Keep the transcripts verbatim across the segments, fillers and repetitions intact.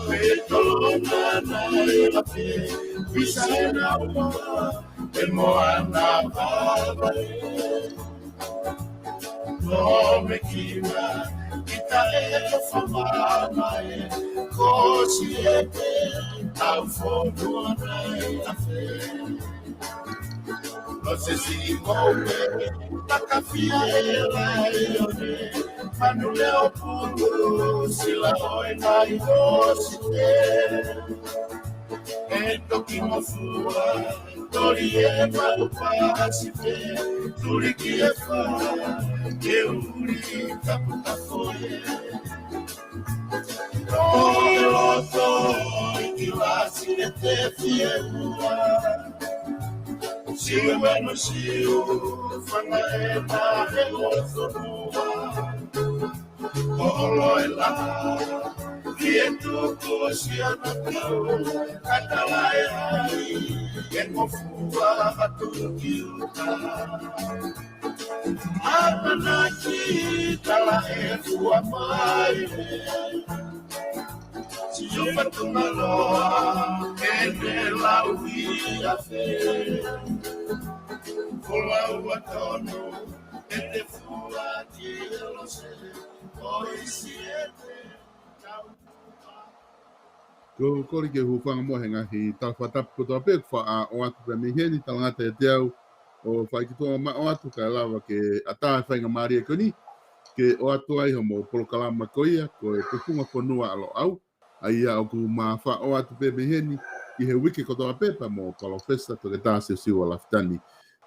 Petolona na e lape, pisa e na ua, e moana vava e. No me kina, kita e to famama e, ko si e te, tau fo moana e lape. No se si mo me, takafia e laione, manu leo pulu, sila o e nai o si te. E toki mo fua, toli e malu pasi te, tuli ki e fa, ke uli tapu tapu e. Ko e loto, i ki lasi e te fie ua. Siu manu siu, fanga e ta e loto nua. Olo e la, fie tuku si ana tau, katala e ai, e mo fua atu ki uta. Amanaki tala e fua mai. Si upa tungaloa, e ne lau i a fe. Folau a tonu, e te fua ki e lose, o i si e te, tau fua. Ko, kole ke u hūfanga mo e ngaahi tala fakatapu kotoa pē, fa a o atu pē mei heni, talangata e te au, ʻo fai ki tua ma o atu, kae lava ke ʻatā e faingamālie ko eni, ke o atu ai homo polokalama ko ia, ko e Tufunga Fonua ʻa Loʻau, ʻa ia ʻoku ma fa o atu pē mei heni, ʻi he uike kotoa pē pea mo Palōfesa Toketā Siosiua Lafitani,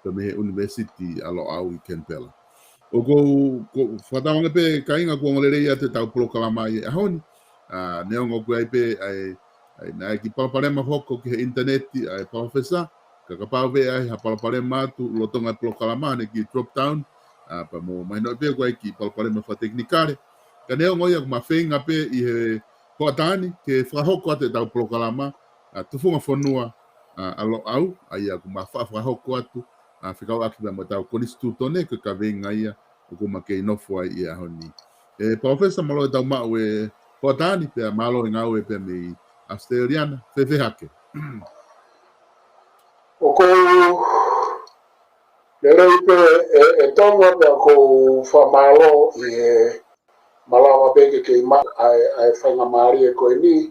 pea mei he ʻUnivēsiti ʻa Loʻau ʻi Kenipela. ʻOku ou, ko, fakatauange pē kāinga kuo ongo lelei atu e tau polokalama ʻi he ʻaho ni, ʻa, neongo ʻoku ʻi ai pē, ʻa e, ʻa e, naʻe ki palopalema hoko ki he ʻinitaneti, ʻa e Palōfesa, ka kapau pē ʻe ʻi ai ha palopalema atu, lolotonga e polokalama, ne ki drop down, ʻa, pea mo mahinoʻi pē ʻoku ʻi ai ki palopalema fakatekinikale. Ka neongo ia ʻoku ma feinga pē ʻi he hoʻatā ni, ke fakahoko atu e tau polokalama, ʻa, Tufunga Fonua, ʻa, ʻa Loʻau, ʻa ia ʻoku ma fa-, fakahoko atu, ʻa, fekauʻaki pea mo e tau konisitūtone, ko e kaveinga ia, ʻoku ma kei nofo ai ʻi he ʻaho ni. ʻE, Palōfesa, mālō e tau maʻu e hoʻatā ni, pea mālō e ngāue pē mei ʻAositelēlia na, fēfē hake. ʻOku lelei pē ē, ē Tonga, pea ʻoku ou fakamālō ʻi he malava pē ke kei maʻu ʻa e, ʻa e faingamālie ko eni,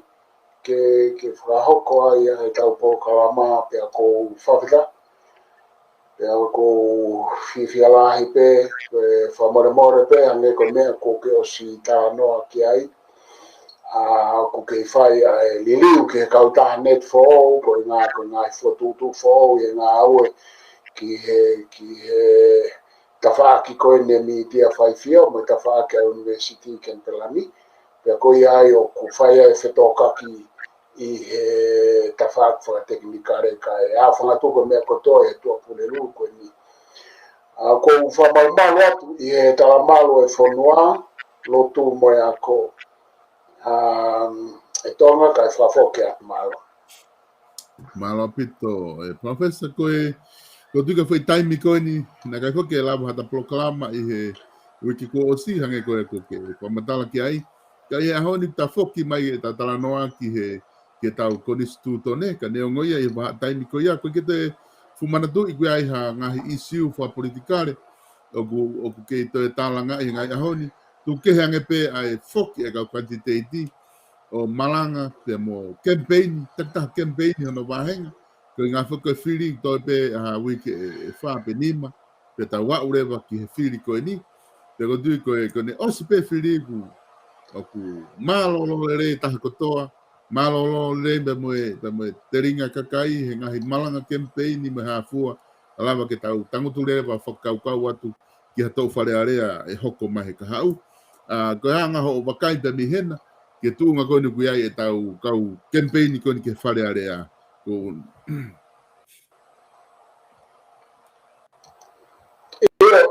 ke, ke fakahoko ai ʻa e tau polokalama pea ʻoku ou fakafetaʻi. Pea ʻoku ou fiefia lahi pē, ko e fakamolemole pē, hangē ko e meʻa kuo ke ʻosi talanoa ki ai. ʻA, ʻoku kei fai ʻa e liliu ki he kautaha Net Foʻou, ko e ngaahi, ko e ngaahi fokotuʻutuʻu foʻou, ʻi he ngāue ki he, ki he tafaʻaki ko eni e mītia faifio, mo e tafaʻaki ʻa e ʻUnivēsiti Kenipela ni. Pea ko ia ai ʻoku fai ai e fetōkaki ʻi he tafaʻaki fakatekinikale kae ʻaofangatuku e meʻa kotoa ʻi he Tuʻapulelulu ko eni. ʻA, ʻoku ou fakamalumalu atu ʻi he talamalu e fonua, lotu mo e ako. ʻA, ʻe Tonga kae fakafoki atu, mālō. Mālō ʻaupito, ʻe Palōfesa, ko e, ko e tuʻu ki he foʻi taimi ko eni, naʻe ʻikai foki ke lava ha tau polokalama ʻi he uike kuo ʻosi, hangē ko e ʻoku ke fakamatala ki ai. Ka ʻi he ʻaho ni tafoki mai e tau talanoa ki he, ki he tau konisitūtone, ka neongo ia ʻi he vahaʻa taimi ko ia, ʻoku ʻikai ke te fuʻu manatuʻi ʻoku ʻi ai ha ngaahi ʻīsiu fakapolitikale, ʻoku, ʻoku kei toe tālangaʻi he ngaahi ʻaho ni, tuku kehe ange pē ʻa e foki e kau kanititeiti, ʻo malanga pea mo kemipeini, takitaha kemipeini hono vāhenga, ko e ngaahi foki e fili, toe pē ha uike ʻe, ʻe fā pe nima, pea tau aʻu leva ki he fili ko eni, pea ʻoku ou tui ko e, ko ʻene ʻosi pē fili ʻoku, ʻoku mālōlō lelei taha kotoa, mālōlō lelei pea mo e, pea mo e telinga kakai, he ngaahi malanga kemipeini mo e hā fua, ʻa lava ke tau tangutu leva fakakaukau atu, ki ha tau Fale Alea ʻe hoko mai he kahaʻu. ʻA, ko e hā ngā hoʻo vakai pea mei hena, ki he tuʻunga ko eni ʻoku ʻi ai e tau kau kemipeini ko eni ki he Fale Alea. Ko ʻIo.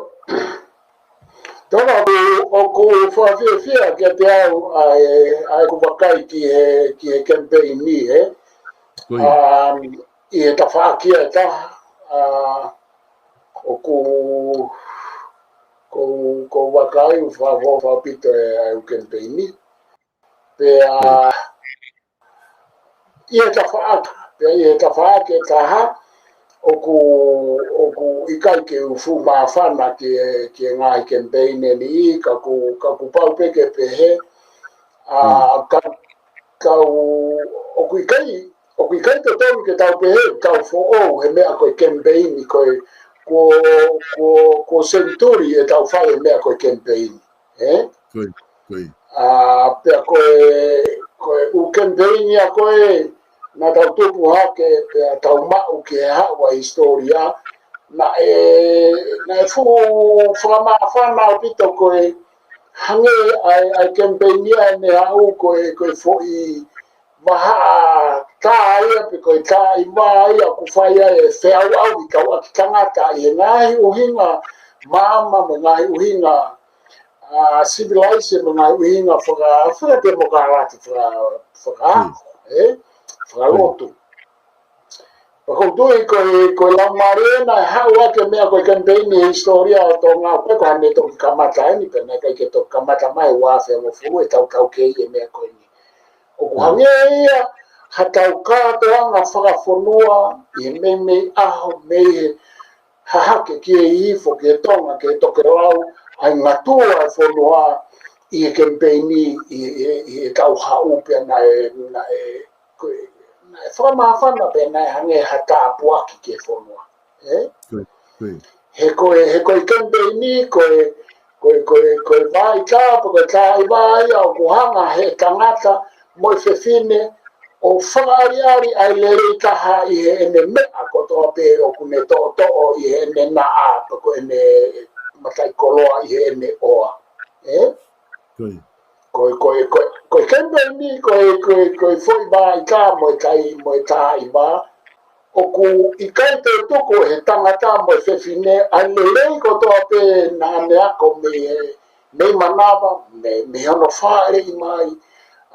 Tonga, ʻoku, ʻoku fakafiefia kiate au ʻa e, ʻa ʻeku vakai ki he, ki he kemipeini, ē? Ko ia. Um, ʻi he tafaʻaki ʻe taha, ʻa, ʻoku, ʻoku ou, ʻoku ou vakai ʻoku fakaʻofoʻofa ʻaupito e, ʻa e kemipeini. Pea ʻi he tafaʻaki, pea ʻi he tafaʻaki ʻe taha, ʻoku, ʻoku ʻikai ke u fuʻu māfana ki he, ki he ngaahi kemipeini ni, ka ʻoku, ka ʻoku pau pē ke pehē, ʻa, ka, ka u, ʻoku ʻikai, ʻoku ʻikai totonu ke tau pehē, tau foʻou he meʻa ko e kemipeini, ko e, ko, ko, ko senituli ʻetau fai he meʻa ko e kemipeini. ʻE? Ko ia, ko ia. ʻA, pea ko e, ko e ʻū kemipeini ia ko ē, naʻa tau tupu hake, pea tau maʻu ki he haʻu ʻa e hisitōlia, naʻe, naʻe fuʻu fakamāfana ʻaupito ko e hangē ʻa e, ʻa e kemipeini ia ʻene haʻu ko e, ko e foʻi vahaʻa tā ia pe ko e tāʻiva ia ʻoku fai ai e feʻauʻauhi tauʻaki tangata ʻi he ngaahi ʻuhinga maama mo e ngaahi ʻuhinga, ʻa, sivilaise mo e ngaahi ʻuhinga faka-, fakatemokalati, faka-, faka-, ʻe? Fakalotu. Pea ʻoku ou tui ko e, ko e laumālie naʻe haʻu ʻaki e meʻa ko e kemipeini he hisitōlia ʻo Tonga, pe ko haʻane toki kamata eni, pea naʻe ʻikai ke toki kamata mai ua afe hongofulu ʻetau taukei e meʻa ko eni. ʻOku hangē ia ha tau kātoanga fakafonua ʻi he meimei ʻaho mei he hahake ki he hihifo ki he tonga ki he tokelau ʻa e ngatua e fonua ʻi he kemipeini ʻi, ʻi, ʻi heʻetau haʻu pea naʻe, naʻe, ko e, naʻe fakamāfana pea naʻe hangē ha tāpuaki ki he fonua. ʻE? Ko ia, ko ia. He ko e, he ko e kemipeini, ko e, ko e, ko e, ko e vaʻa ʻita, pe ko e tāʻiva ia ʻoku hanga he tangata mo e fefine ʻo fakaʻaliʻali ʻa e lelei taha ʻi heʻene meʻa kotoa pē ʻoku ne toʻotoʻo ʻi heʻene naʻa, pe ko ʻene mataʻikoloa ʻi heʻene ʻoa. ʻE? Ko ia. Ko e, ko e, ko e, ko e kemipeini, ko e, ko e, ko e foʻi vaʻa ʻita mo e tai, mo e tāʻiva, ʻoku ʻikai te tuku he tangata mo e fefine ʻa e lelei kotoa pē naʻa ne ako mei he, mei manava, mei, mei hono fāʻeleʻi mai,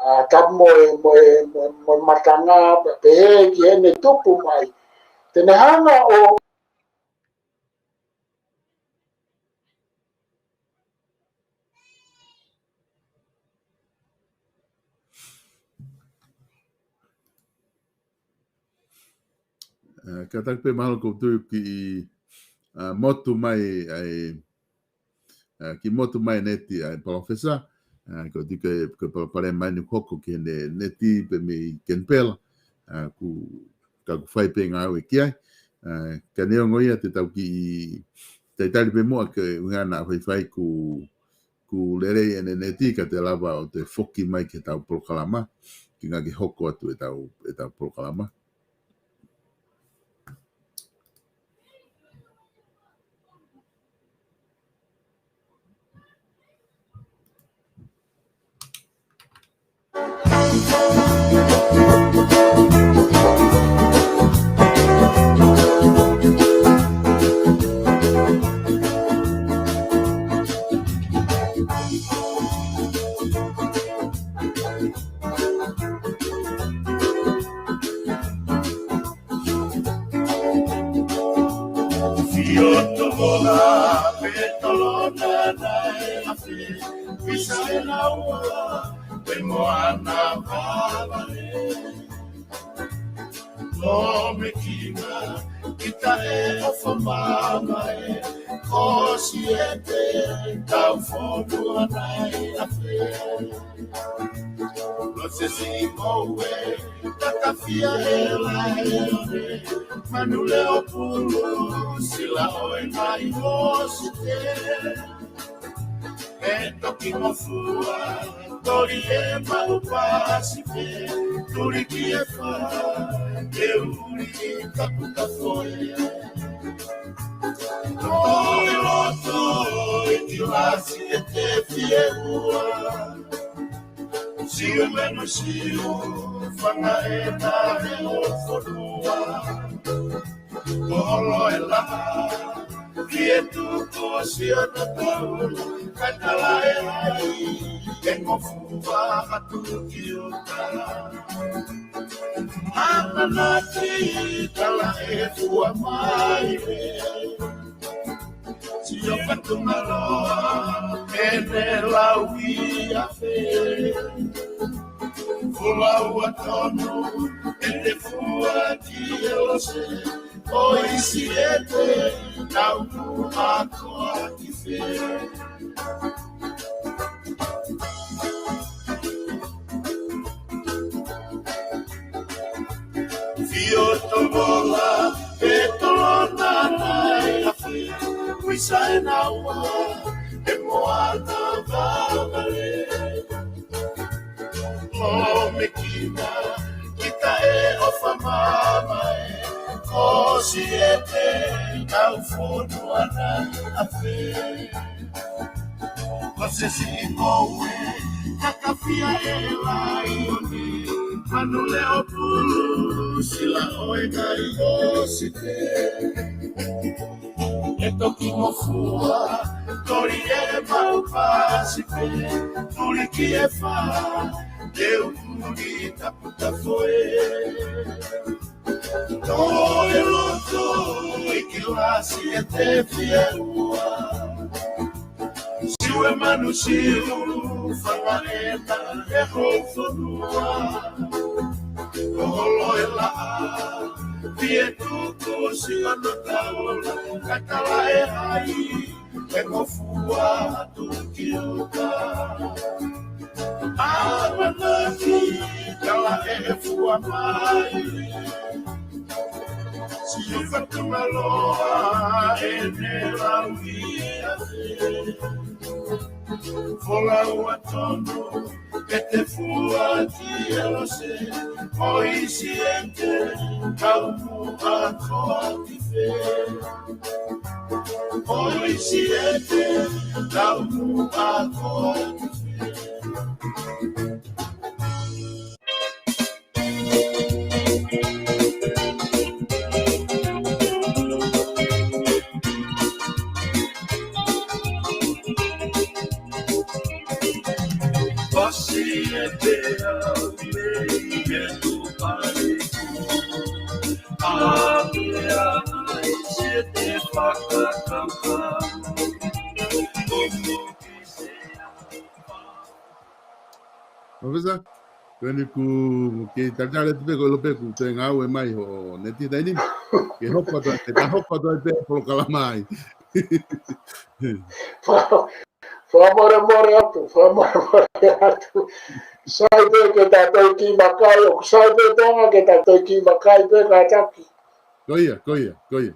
ʻa, tapu mo e, mo e, mo e, mo e matanga, pea pehē ki heʻene tupu mai. Te ne hanga ʻo ʻA, kātaki pē mahalo ʻoku ou tui ʻoku kiʻi, ʻa, motu mai ai, ʻa, kiʻi motu mai neti ai, Palōfesa, ʻa, ʻoku ou tui ko e, ko e palopalema eni ʻoku hoko ki heʻene neti pē mei Kenipela, ʻa, ʻoku, ka ʻoku fai pē ngāue ki ai, ʻa, ka neongo ia te tau kiʻi talitali pē muʻa ke ʻuhinga naʻa faifai ʻoku ʻoku lelei ʻene neti ka te lava ʻo te foki mai ki heʻetau polokalama, ke ngāue ke hoko atu ʻetau, ʻetau polokalama. Fioto mola pe tolona nae afe, pisa e laua pe moana vavale. Lo me kina kita e ofo mama e, ko si e te tau fotu anai afe. Lo se si moue, takafia e lae one, manu leo pulu, sila ʻo e nai mosite. E toki mafua, toli e mau pasi pe, tuli ki e fa, e uli kapu kafoe. Toli loto, e kilasi e te fie ua. Siu menu siu, fanga e tahe o fonua. Ko olo e laha, fie tuku sio na tau, ka tala e ai, e ngofu a matu ki o ka. Hana na ti, tala e fua mai e. Sio ka tungaloa, e ne lau i a fe. Laua tonu e te fua ki e lose, ʻo ʻIsiete, tau muʻa koa ki fē. Fio tomola, pe tolona nai afe, ui sa e naua, e moana vavale. Mōmekina, kita e ʻofa mamae, ʻo ʻIsiete, tau fonua nai afe. Ko se siʻi ngoue, kakafia e laione, manu leʻo pulu, sila ʻo e kai ʻo Sipe. E toki ngofua, toli e mau pasi pē, tuli ki e fā, te u uli tapu tafoe. Toe loto i kilasi e te fie ua. Siu e manu siu, fanga ena e hou fonua. Ko holo e laʻā, fie tuku si ono taula, ka tala e hai, e ngofua atu ki uta. ʻAmanaki, tala e fua mai. Siu fatunga loa e ne lau ia. Folau ʻa tonu, e te fua ki e lose, ʻo ʻIsiete, tau muʻa koa ki fē. ʻO ʻIsiete, tau muʻa koa ki fē. Professor, ko eni kuo ke tatale tu pē ko e lope kuo toe ngāue mai ho neti taimi ni. Ke hoko atu, ke ta hoko atu pē polokalama ai. Fakamolemole atu, fakamolemole atu. Sai pē ke ta toe kiʻi vakai, ʻoku sai pē Tonga ke ta toe kiʻi vakai pē kātaki. Ko ia, ko ia, ko ia.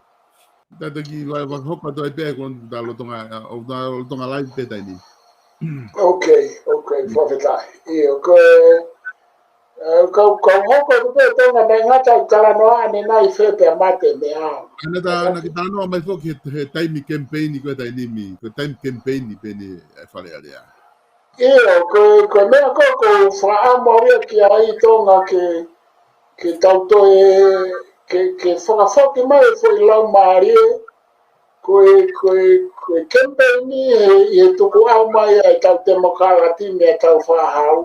Ta toki va-, va-, hoko atu ai pē ko ta lolotonga, ʻo ta lolotonga live pē taimi ni. Ok, ok, fakafetaʻi. ʻIo, ko, eh, kau, kau hoko atu pē Tonga mai ngata ʻi talanoa ʻanenai fē pea mate meʻa. Ana ta, ana ke talanoa mai foki he, he taimi kemipeini ko e taimi ni, ko e taimi kemipeini pē eni ʻa e Fale Alea. ʻIo, ko, ko e meʻa ko, ko e fakaʻamu au ia ki ai Tonga ke, ke tau toe, ke, ke fakafoki mai e foʻi laumālie, ko e, ko e, ko e kemipeini he, ʻi he tukuʻau mai ʻa e tau temokalati mei he tau fāhau.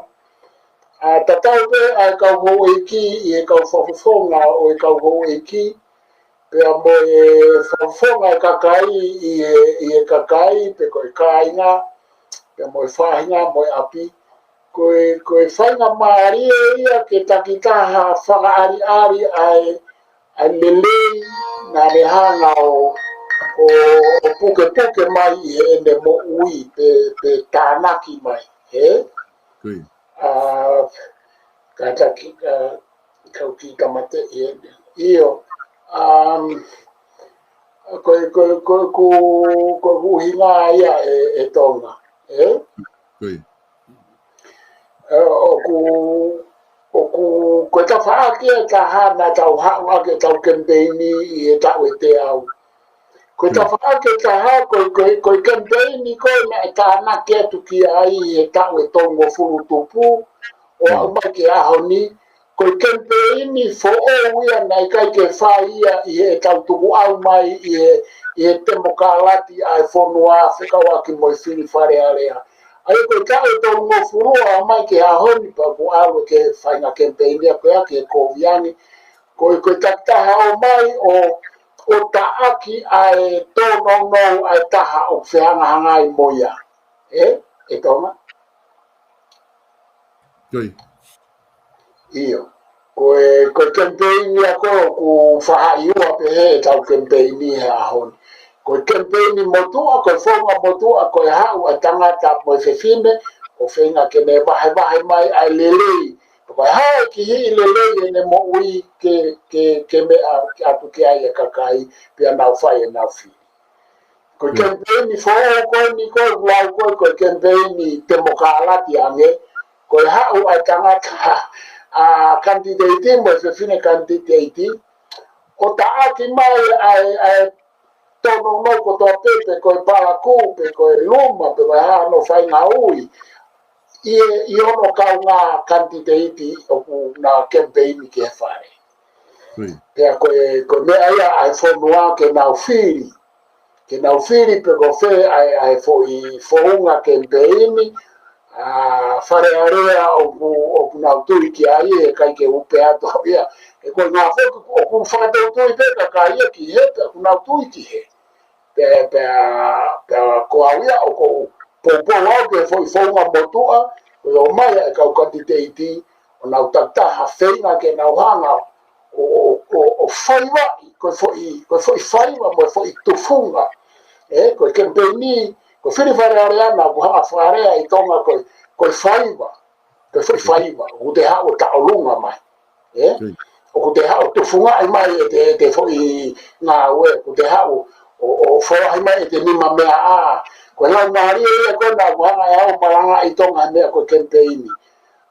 ʻA, tatau pē ʻa e kau houʻeiki, ʻi he kau fakafofonga ʻo e kau houʻeiki, pea mo e fakafofonga e kakai ʻi he, ʻi he kakai, pe ko e kāinga, pea mo e faʻahinga mo e ʻapi. Ko e, ko e faingamālie ia ke takitaha fakaʻaliʻali ʻa e, ʻa e lelei naʻa ne hanga ʻo, ʻo, ʻo pukepuke mai ʻi heʻene moʻui pe, pe tānaki mai, hē? Ko ia. ʻA, kātaki, ʻa, kau kiʻi tāmateʻi eni. ʻIo, um, ko e, ko e, ko e, ko e, ko e ʻuhinga ia ʻe, ʻe Tonga, ē? Ko ia. ʻE, ʻoku, ʻoku, ko e tafaʻaki ʻe taha naʻa tau haʻu ʻaki ʻetau kemipeini ʻi he taʻu ʻe teau. Ko e tafaʻaki ʻe taha, ko, ko, ko e kemipeini ko ē naʻe tānaki atu ki ai he taʻu ʻe tolungofulu tupu, ʻo aʻu mai ki he ʻaho ni, ko e kemipeini foʻou ia naʻe ʻikai ke fai ia ʻi heʻetau tukuʻau mai ʻi he, ʻi he temokalati ʻa e fonua fekauʻaki mo e fili Fale Alea. ʻA ia ko e taʻu ʻe tolungofulu ʻo aʻu mai ki he ʻaho ni pea kuo ʻalu ke fai e ngaahi kemipeini ia ko ia ke kovi ange. Ko e, ko e takitaha ʻomai ʻo, ʻo taʻaki ʻa e tōnounou ʻa e taha ʻoku fehangahangai mo ia. Ē? ʻE Tonga? Ko ia. ʻIo. Ko e, ko e kemipeini ia ko ē ʻoku faʻa ʻi ua pē he ʻetau kemipeini he ʻaho ni. Ko e kemipeini motuʻa, ko e founga motuʻa, ko e haʻu ʻa e tangata mo e fefine, ʻo feinga ke ne vahevahe mai ʻa e lelei. Ko e hā e kihiʻi lelei ʻene moʻui ke, ke, ke meʻa atu ki ai e kakai, pea nau fai ʻenau fili. Ko e kemipeini foʻou ko eni ko e lau ko e, ko e kemipeini temokalati ange, ko e haʻu ʻa e tangata, ʻa e kanititeiti mo e fefine kanititeiti, ʻo taʻaki mai ʻa e, ʻa e tōnounou kotoa pē, pe ko e palakū, pe ko e luma, pe ko e hā hono faʻahinga ui, ʻi he, ʻi hono kaungā kanititeiti ʻoku na kemipeini ki he fale. Pea ko e, ko e meʻa ia ʻa e fonua ke nau fili. Ke nau fili pe ko fē ʻa e, ʻa e foʻi founga kemipeini, ʻa e Fale Alea ʻoku, ʻoku nau tui ki ai, he ʻikai ke u pehē atu au ia. He ko e ngaahi foʻi ʻoku fakatau tui pē kakai ia ki hē, pea ʻoku nau tui ki hē. Pea, pea, pea ko au ia ʻoku ou poupou au ki he foʻi founga motuʻa, ko e ō mai ʻa e kau kanititeiti, ʻo nau takitaha feinga ke nau hanga ʻo, ʻo, ʻo, ʻo faivaʻi, ko e foʻi, ko e foʻi faiva mo e foʻi tufunga. ʻE, ko e kemipeini, ko e fili Fale Alea naʻa ku hanga fakalea ʻi Tonga ko e, ko e faiva. Ko e foʻi faiva, ʻoku te haʻu ʻo taʻolunga mai. ʻE? ʻOku te haʻu ʻo tufungaʻi mai ʻete, ʻete foʻi ngāue, ʻoku te haʻu ʻo, ʻo folahi mai ʻete nima meʻa ʻa. Ko e laumālie ia ko ē naʻa ku hanga ʻe au ʻo malangaʻi ʻi Tonga he meʻa ko e kemipeini.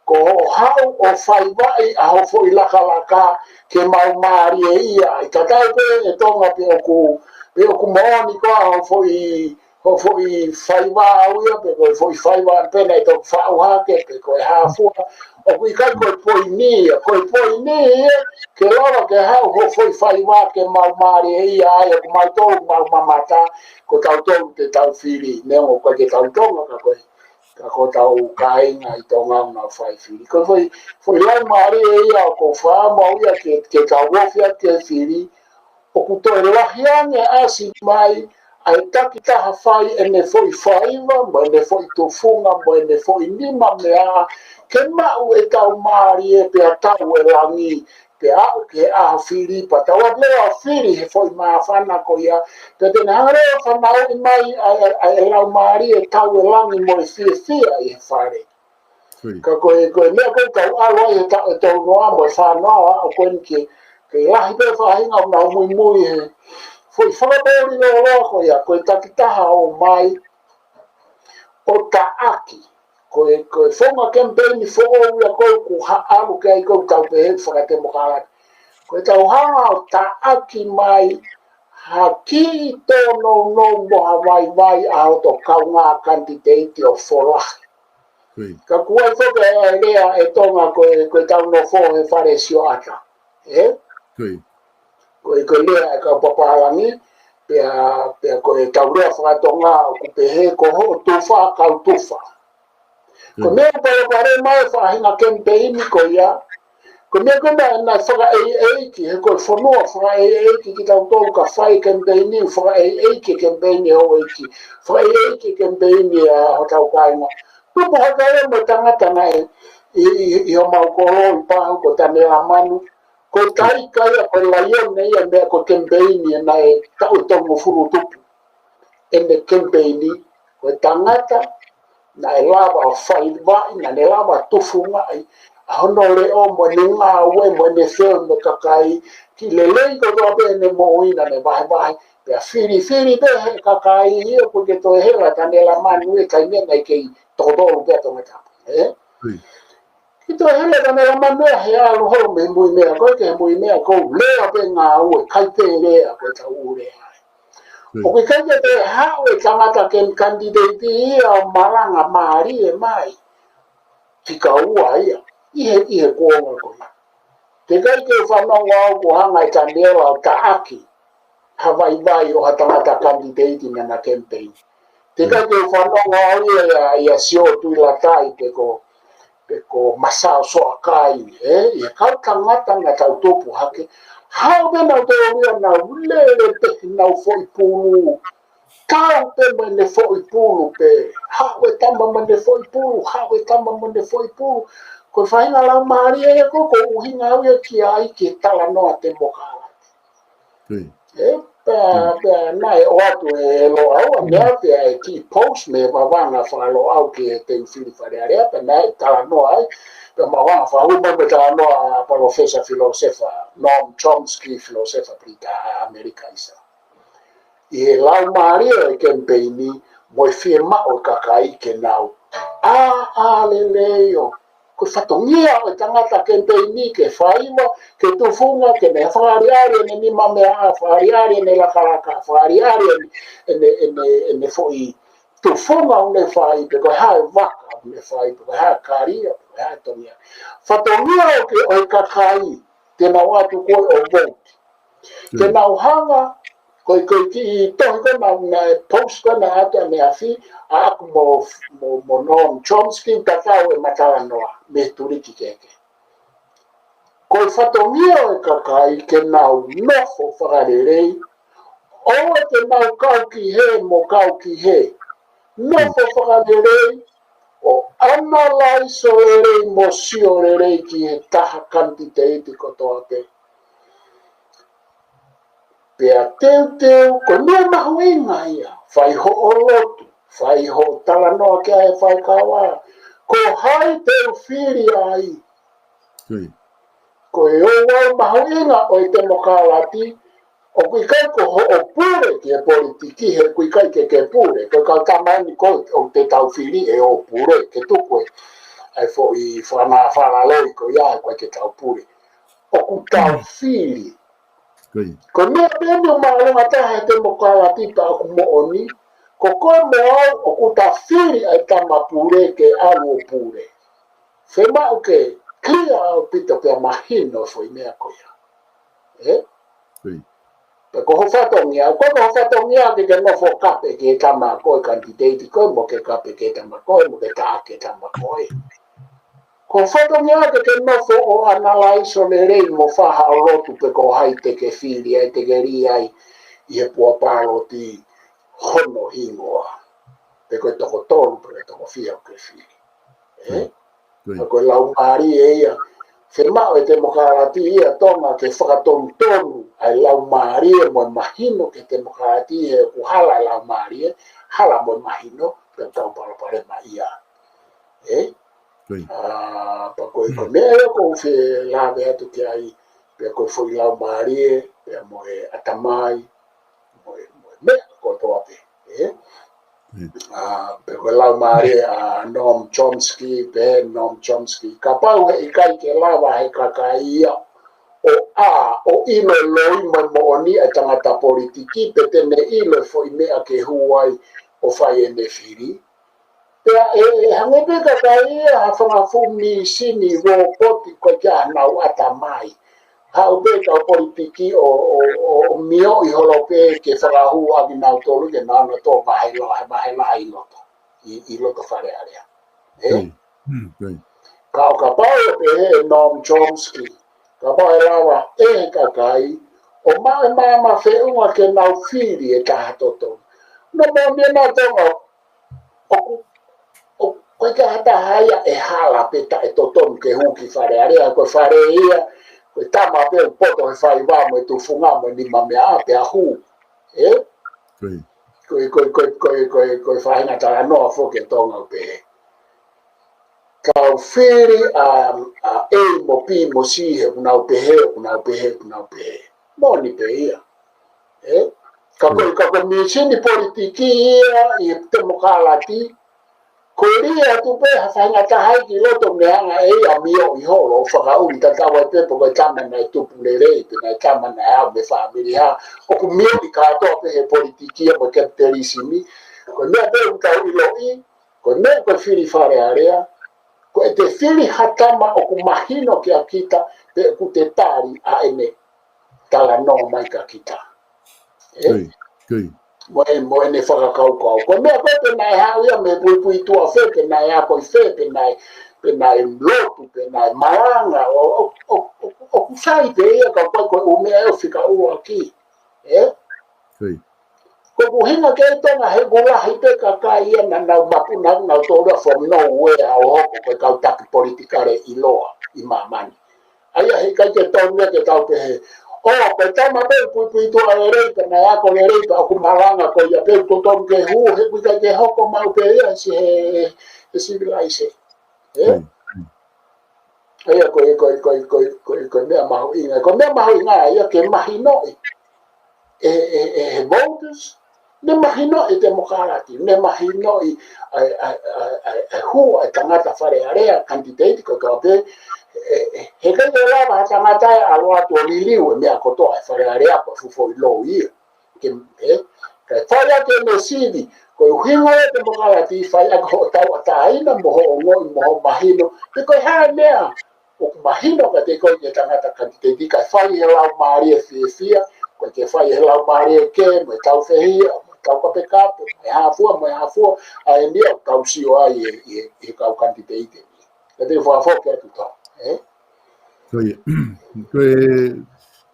Ko hoʻo haʻu ʻo faivaʻi ʻa hoʻo foʻi lakalaka ke mau mālie ia. ʻIkai tatau pē ʻe Tonga pe ʻoku, pe ʻoku moʻoni koā hoʻo foʻi, hoʻo foʻi faiva au ia, pe ko e foʻi faiva pē naʻe toki faʻu hake, pe ko e hā fua. ʻOku ʻikai ko e poini ia, ko e poini ia, ke lava ke haʻu hoʻo foʻi faiva ke mau mālie ia ai, ʻoku mau tolu mau mamata, ko tautolu te tau fili, neongo ʻoku ʻikai ke tau Tonga ka ko e, ka ko hotau kāinga ʻi Tonga ʻoku nau fai fili. Ko e foʻi, foʻi laumālie ia ʻoku ou fakaʻamu au ia ke, ke tau ofi atu ki he fili, ʻoku toe lahi ange ʻasi mai ʻa e takitaha fai ʻene foʻi faiva, mo ʻene foʻi tufunga, mo ʻene foʻi nima meʻa, ke maʻu ʻetau mālie pea tau ʻi langi, pea aʻu ki he ʻaho fili, pea tau ʻalu leva ʻo fili he foʻi māfana ko ia, pea te ne hanga leva ʻo fanauʻi mai ʻa e, ʻa e laumālie tau ʻi langi mo e fiefia ʻi he fale. Ka ko e, ko e meʻa ko ē tau ʻalu ai he taʻu ʻe tolu noa mo e fā noa ʻo aʻu ko eni ke, ke lahi pē faʻahinga ʻoku nau muimui he foʻi fakapoʻuli lōloa ko ia, ko e takitaha ō mai ʻo taʻaki. Ko e, ko e founga kemipeini foʻou ia ko ē ʻoku hanga ʻalu ki ai ko ē ʻoku tau pehē fakatemokalati. Ko e tau hanga ʻo taʻaki mai ha kiʻi tōnounou mo ha vaivai ʻa hoto kaungā kanititeiti ʻo folahi. Ka ʻoku ʻi ai foki e lea ʻe Tonga ko e, ko e tau nofo he fale sioʻata. ʻE? Ko e, ko e lea ʻa e kau papālangi, pea, pea ko e tau lea fakatonga ʻoku pehē ko hoʻo tufa, kau tufa. Ko e meʻa ʻoku palopalema mai e faʻahinga kemipeini ko ia, ko e meʻa ko ē naʻe, naʻe fakaʻeiʻeiki, he ko e fonua fakaʻeiʻeiki kitautolu ka fai kemipeini, fakaʻeiʻeiki e kemipeini ʻa e houʻeiki, fakaʻeiʻeiki e kemipeini ʻa hotau kāinga. Tupu hake ia mo e tangata naʻe ʻi, ʻi, ʻi homau kolo ʻi Pahu ko Taniela Manu, ko e taika ia, ko e laione ia meʻa ko e kemipeini naʻe taʻu ʻe tolungofulu tupu. ʻEne kemipeini, ko e tangata naʻe lava ʻo faivaʻi, naʻe lava ʻo tufungaʻi ʻa hono leʻo mo ʻene ngāue mo ʻene feohi mo e kakai, kiʻi lelei kotoa pē ʻene moʻui naʻa ne vahevahe, pea filifili pē he kakai ia ʻoku ʻikai ke toe hela Taniela Manu he taimi naʻe kei toko tolu pē ʻa Tongatapu, ʻe? Ke toe hela Taniela Manu he ʻalu holo mei he Muimeʻa, ko e ke he Muimeʻa ko e lea pē ngāue, ʻikai pē lea ko e tau ʻū lea ai. ʻOku ʻikai ke toe haʻu e tangata ke kanititeiti ia ʻo malanga mālie mai. Fika ua ia, ʻi he, ʻi he kuonga ko ia. Teʻeki ai ke u fanongo au kuo hanga ʻe Taniela ʻo taʻaki ha vaivai ʻo ha tangata kanititeiti naʻa na kemipeini. Teʻeki ai ke u fanongo au ia, ia, ia Sio Tuʻilatai pe ko, pe ko Masao Soakai, ʻe, ʻi he kau tangata naʻa tau tupu hake. Haʻu pē nautolu ia naʻa nau lele pē heʻenau foʻi pulu. Kau pē mo ʻene foʻi pulu pē. Haʻu e tama mo ʻene foʻi pulu, haʻu e tama mo ʻene foʻi pulu. Ko e faʻahinga laumālie ia ko, ko e ʻuhinga au ia ki ai ki he talanoa temokālati. Ē, pea, pea naʻe ʻoatu ʻe Loʻau ʻa e meʻa pea ʻi he kiʻi post mei he Vavanga Faka-Loʻau ki he Teu Fili Fale Alea, pea naʻe talanoa ai, pea Vavanga Fakahū mai mo e talanoa ʻa Palōfesa Filōsefa, Noam Chomsky, filōsefa Pilitānia ʻa ʻAmelika ʻisa. ʻI he laumālie ʻo e kemipeini, mo e fiemaʻu ʻa e kakai ke nau ʻā, ʻā lelei ʻo ko e fatongia ʻo e tangata kemipeini ke faiva, ke tufunga, ke ne fakaʻaliʻali ʻene nimameaʻa, fakaʻaliʻali ʻene lakalaka, fakaʻaliʻali ʻene, ʻene, ʻene, ʻene foʻi tufunga ʻoku ne fai, pe ko e hā e vaka ʻoku ne fai, pe ko e hā e kalia, pe ko e hā e tongia. Fatongia ʻo e, ʻo e kakai, te nau ʻatu ko ē ʻo vote. Ke nau hanga, ko e, ko e kiʻi tohi ko ena, naʻe post ko ena ʻaneafi, ʻaʻaku mo, mo, mo Noam Chomsky, tatau e matalanoa, mei he tuliki kehekehe. Ko e fatongia ʻo e kakai ke nau nofo fakalelei, ʻoua te nau kau ki hē mo kau ki hē. Nofo fakalelei, ʻo analyze lelei mo sio lelei ki he taha kanititeiti kotoa pē. Pea teuteu, ko e meʻa mahuʻinga ia, fai hoʻo lotu, fai hoʻo talanoa ki ai he faikava, ko hai te u fili ai. Ko e ouau mahuʻinga ʻo e temokālati, ʻoku ʻikai ko hoʻo pule ki he politiki, he ʻoku ʻikai ke ke pule. Ko e kau tama eni ko ē ʻoku te tau fili ʻe ō pule, ke tuku e, ʻa e foʻi fana falaloi ko ia, he ʻoku ʻikai ke tau pule. ʻOku tau fili. Ko e meʻa pē eni ʻoku māʻolunga taha he temokālati pea ʻoku moʻoni, ko koe mo au ʻoku ta fili ʻa e tama pule ke ʻalu ʻo pule. Fiemaʻu ke clear ʻaupito pea mahino e foʻi meʻa ko ia. Ē? Pea ko ho fatongia, ko, ko ho fatongia ke ke nofo kape ki he tama ko ē kanititeiti ko ē, mo ke kape ki he tama ko ē, mo ke taʻaki e tama ko ē. Ko ho fatongia ke ke nofo ʻo analyze lelei mo fai haʻo lotu pe ko hai te ke fili ai, te ke lī ai ʻi he pua pāloti hono hingoa. Pe ko e toko tolu, pe ko e toko fiha ʻoku ke fili. Ē? Ko e laumālie ia. Fiemaʻu e temokālati ia Tonga ke fakatonutonu ʻa e laumālie mo e mahino ki he temokālati he ʻoku hala e laumālie, hala mo e mahino, pea tau palopalema ia. Ē? ʻA, pea ko e, ko e meʻa ia ʻoku ou fie lave atu ki ai, pea ko e foʻi laumālie, pea mo e ʻatamai, mo e, mo e meʻa kotoa pē, ē? ʻA, pe ko e laumālie ʻa Noam Chomsky, pe Noam Chomsky. Kapau he ʻikai ke lava he kakai ia ʻo ʻā, ʻo ʻilo e loi mo e moʻoni ʻa e tangata politiki, pe te ne ʻilo e foʻi meʻa ke hū ai ʻo fai ʻene fili. Pea ʻe, ʻe hangē pē kakai ia ha fanga fuʻu mīsini, lōpoti ko ē ke ʻa nau ʻatamai. Haʻu pē kau politiki ʻo, ʻo, ʻo, ʻo mioʻi holo pē ke fakahū ʻa kinautolu ke nau ō ʻo vahe lahi, vahe lahi ʻi loto, ʻi, ʻi loto Fale Alea. Ē? Ka ʻo kapau ʻe pehē ʻe Noam Chomsky, kapau ʻe lava ʻe he kakai ʻo maʻu e maama feʻunga ke nau fili e taha totonu. No mo mia na Tonga, ʻoku, ʻoku ʻikai ha taha ia ʻe hala pe taʻetotonu ke hū ki Fale Alea, ko e fale ia, ko e tama pē ʻoku poto he faiva mo e tufunga mo e nimameaʻa pea hū. Ē? Ko e, ko e, ko e faʻahinga talanoa foki ʻa Tonga ʻoku pehē. Kau fili ʻa, ʻa A mo B mo C he ʻoku nau pehē, ʻoku nau pehē, ʻoku nau pehē. Moʻoni pē ia. Ē? Ka ko e, ka ko e mīsini politiki ia ʻi he temokālati, ko e lī atu pē ha faʻahinga taha ia ki loto mei he anga ʻe ia ʻo mioʻi holo ʻo fakaʻuli tatau ai pē pe ko e tama naʻe tupu lelei, pe naʻe tama naʻe haʻu mei he fāmili hā, ʻoku mioʻi kātoa pē he politiki ia mo e kapitalisimi. Ko e meʻa pē ʻoku tau ʻiloʻi, ko e meʻa ko e fili Fale Alea, ko ʻete fili ha tama ʻoku mahino kia kita, pe ʻoku te tali ʻa ʻene talanoa mai kia kita. Ē? Mo e, mo ʻene fakakaukau. Ko e meʻa ko ē pe naʻe haʻu ia mei he puipuituʻa fē, pe naʻe ako ʻi fē, pe naʻe, pe naʻe lotu, pe naʻe malanga, ʻo, ʻo, ʻo, ʻo, ʻoku sai pē ia ka ko e, ko e ʻū meʻa ʻoku fika ua ki. Ē? Ko e ʻuhinga ki ai Tonga he ʻoku lahi pē kakai ia naʻa nau mapuna nautolu ia from nowhere ʻo hoko ko e kau taki politikale ʻiloa ʻi māmani. ʻA ia he ʻikai ke tonu ia ke tau pehē, ʻō, ko e tama pē puipuituʻa lelei pea naʻe ako lelei pea ʻoku malanga ko ia pē ʻoku totonu ke hū, he ʻoku ʻikai ke hoko maʻu pē ia he, he, he civilization. Ē? ʻA ia ko e, ko e, ko e, ko e, ko e, ko e meʻa mahuʻinga. Ko e meʻa mahuʻinga ia ke mahinoʻi ʻe, ʻe, ʻe he voters, ne mahinoʻi e temokalati, ne mahinoʻi ʻa e, ʻa e, ʻa e, ʻa e, ʻa e hū ʻa e tangata Fale Alea, candidate kotoa pē, ʻe, ʻe, he ʻikai ke lava ha tangata ia ʻo ʻalu atu ʻo liliu e meʻa kotoa ʻa e Fale Alea ko e fuʻu foʻi lou ia. Ke, ē, kae fai ʻaki ʻene sivi, ko e ʻuhinga ia e temokalati, fai ʻaki hoʻo tauʻatāina mo hoʻo ongoʻi mo hoʻo mahino, pe ko e hā e meʻa ʻoku mahino kiate koe ki he tangata candidate kae fai he laumālie fiefia, ʻikai ke fai he laumālie kē, mo e taufehia, mo e taukapekape, mo e hā fua, mo e hā fua, ʻa eni ia ʻoku tau sio ai ʻi he, ʻi he, ʻi he kau candidate ni. Ka te u fakafoki atu Tonga, ē? Ko ia. Ko e,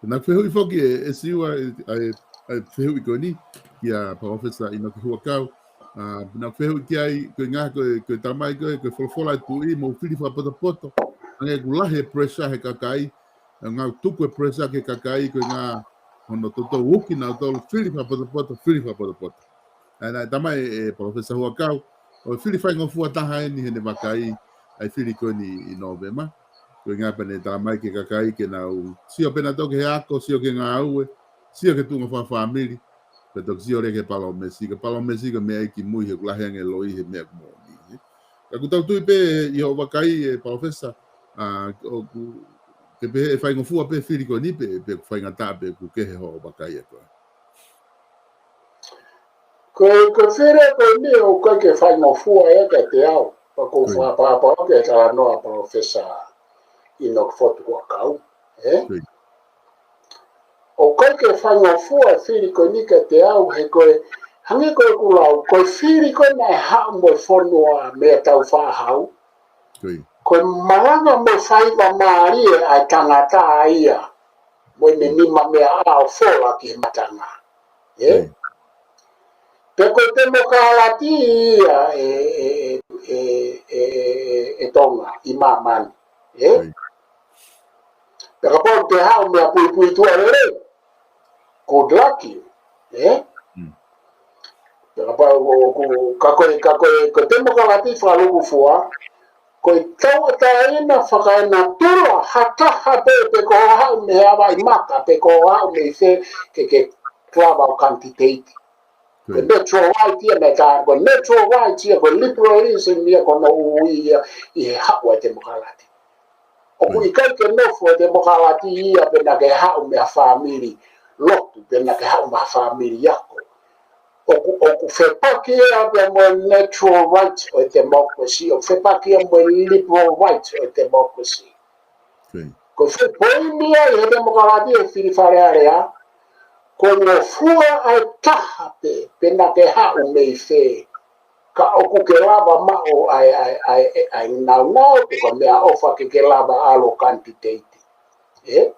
naʻa ku fehuʻi foki ʻe, ʻe Siua, ʻa e, ʻa e fehuʻi ko eni, kia Palōfesa ʻInoke Huʻakau. ʻA, naʻa ku fehuʻi ki ai, ko e ngaahi, ko e, ko e tamai ko e, ko e folofola ʻa e tuʻi, mou fili fakapotopoto. Hangē ʻoku lahi e pressure he kakai, ʻa e ngāue tuku e pressure ki he kakai, ko e ngaahi hono toutou uki nautolu fili fakapotopoto, fili fakapotopoto. ʻA ia naʻe tamai ʻe, ʻe Palōfesa Huʻakau, ʻo e fili faingofua taha eni heʻene vakai ʻa e fili ko eni ʻi Nōvema. Ko e ngaahi pea ne tamai ki he kakai ke nau sio pē nautolu ki he ako, sio ki he ngāue, sio ki he tuʻunga fakafāmili, pea toki sio leva ki he palōmesi, ka palōmesi ko e meʻa ia ki mui he ʻoku lahi ange e loi he meʻa ʻoku moʻoni. Ka ʻoku tau tui pē ʻi hoʻo vakai ʻe Palōfesa, ʻa, ʻoku, ke pehē ʻe faingofua pē fili ko eni pe, pe ʻoku faingataʻa pe ʻoku kehe hoʻo vakai ʻe koe. Ko e, ko e fili ko eni ʻoku ʻikai ke faingofua ia kiate au. Pea ʻoku ou fakapapau ki he talanoa ʻa Palōfesa ʻInoke Fotu Huʻakau, ē? ʻOku ʻikai ke faingofua e fili ko eni kiate au he ko e, hangē ko ʻeku lau, ko e fili ko ē naʻe haʻu mo e fonua mei he taufāhau. Ko e malanga mo e faiva mālie ʻa e tangata ia, mo ʻene nima meʻa ʻo fola ki he matanga. Ē? Pea ko e temokalati ia ʻe, ʻe, ʻe Tonga ʻi māmani. Ē? Pea kapau te haʻu meʻa puipuituʻa lelei, good luck you. Ē? Pea kapau ʻoku, ka ko e, ka ko e, ko e temokalati fakalūkufua, ko e tauʻatāina fakaenatula ha taha pē, pe ko hoʻo haʻu mei Havaiʻi maka, pe ko hoʻo haʻu mei fē ke, ke lava ʻo candidate. Ko e natural right ia naʻe tā, ko e natural right ia, ko e liberalism ia ko hono ui ia ʻi he haʻu ʻa e temokalati. ʻOku ʻikai ke nofo e temokalati ia pe naʻa ke haʻu mei ha fāmili lotu, pe naʻa ke haʻu mei ha fāmili ako. ʻOku, ʻoku fepaki ia pea mo e natural rights ʻo e democracy, ʻoku fepaki ia mo e liberal rights ʻo e democracy. Ko e foʻi poini ia ʻi he temokalati ʻi he fili Fale Alea, ko e ngofua ʻa e taha pē, pe naʻa ke haʻu mei fē. Ka ʻoku ke lava maʻu ʻa e, ʻa e, ʻa e, ʻa e nāunau, pe ko e meʻaʻofa ke ke lava ʻalu ʻo candidate. Ē?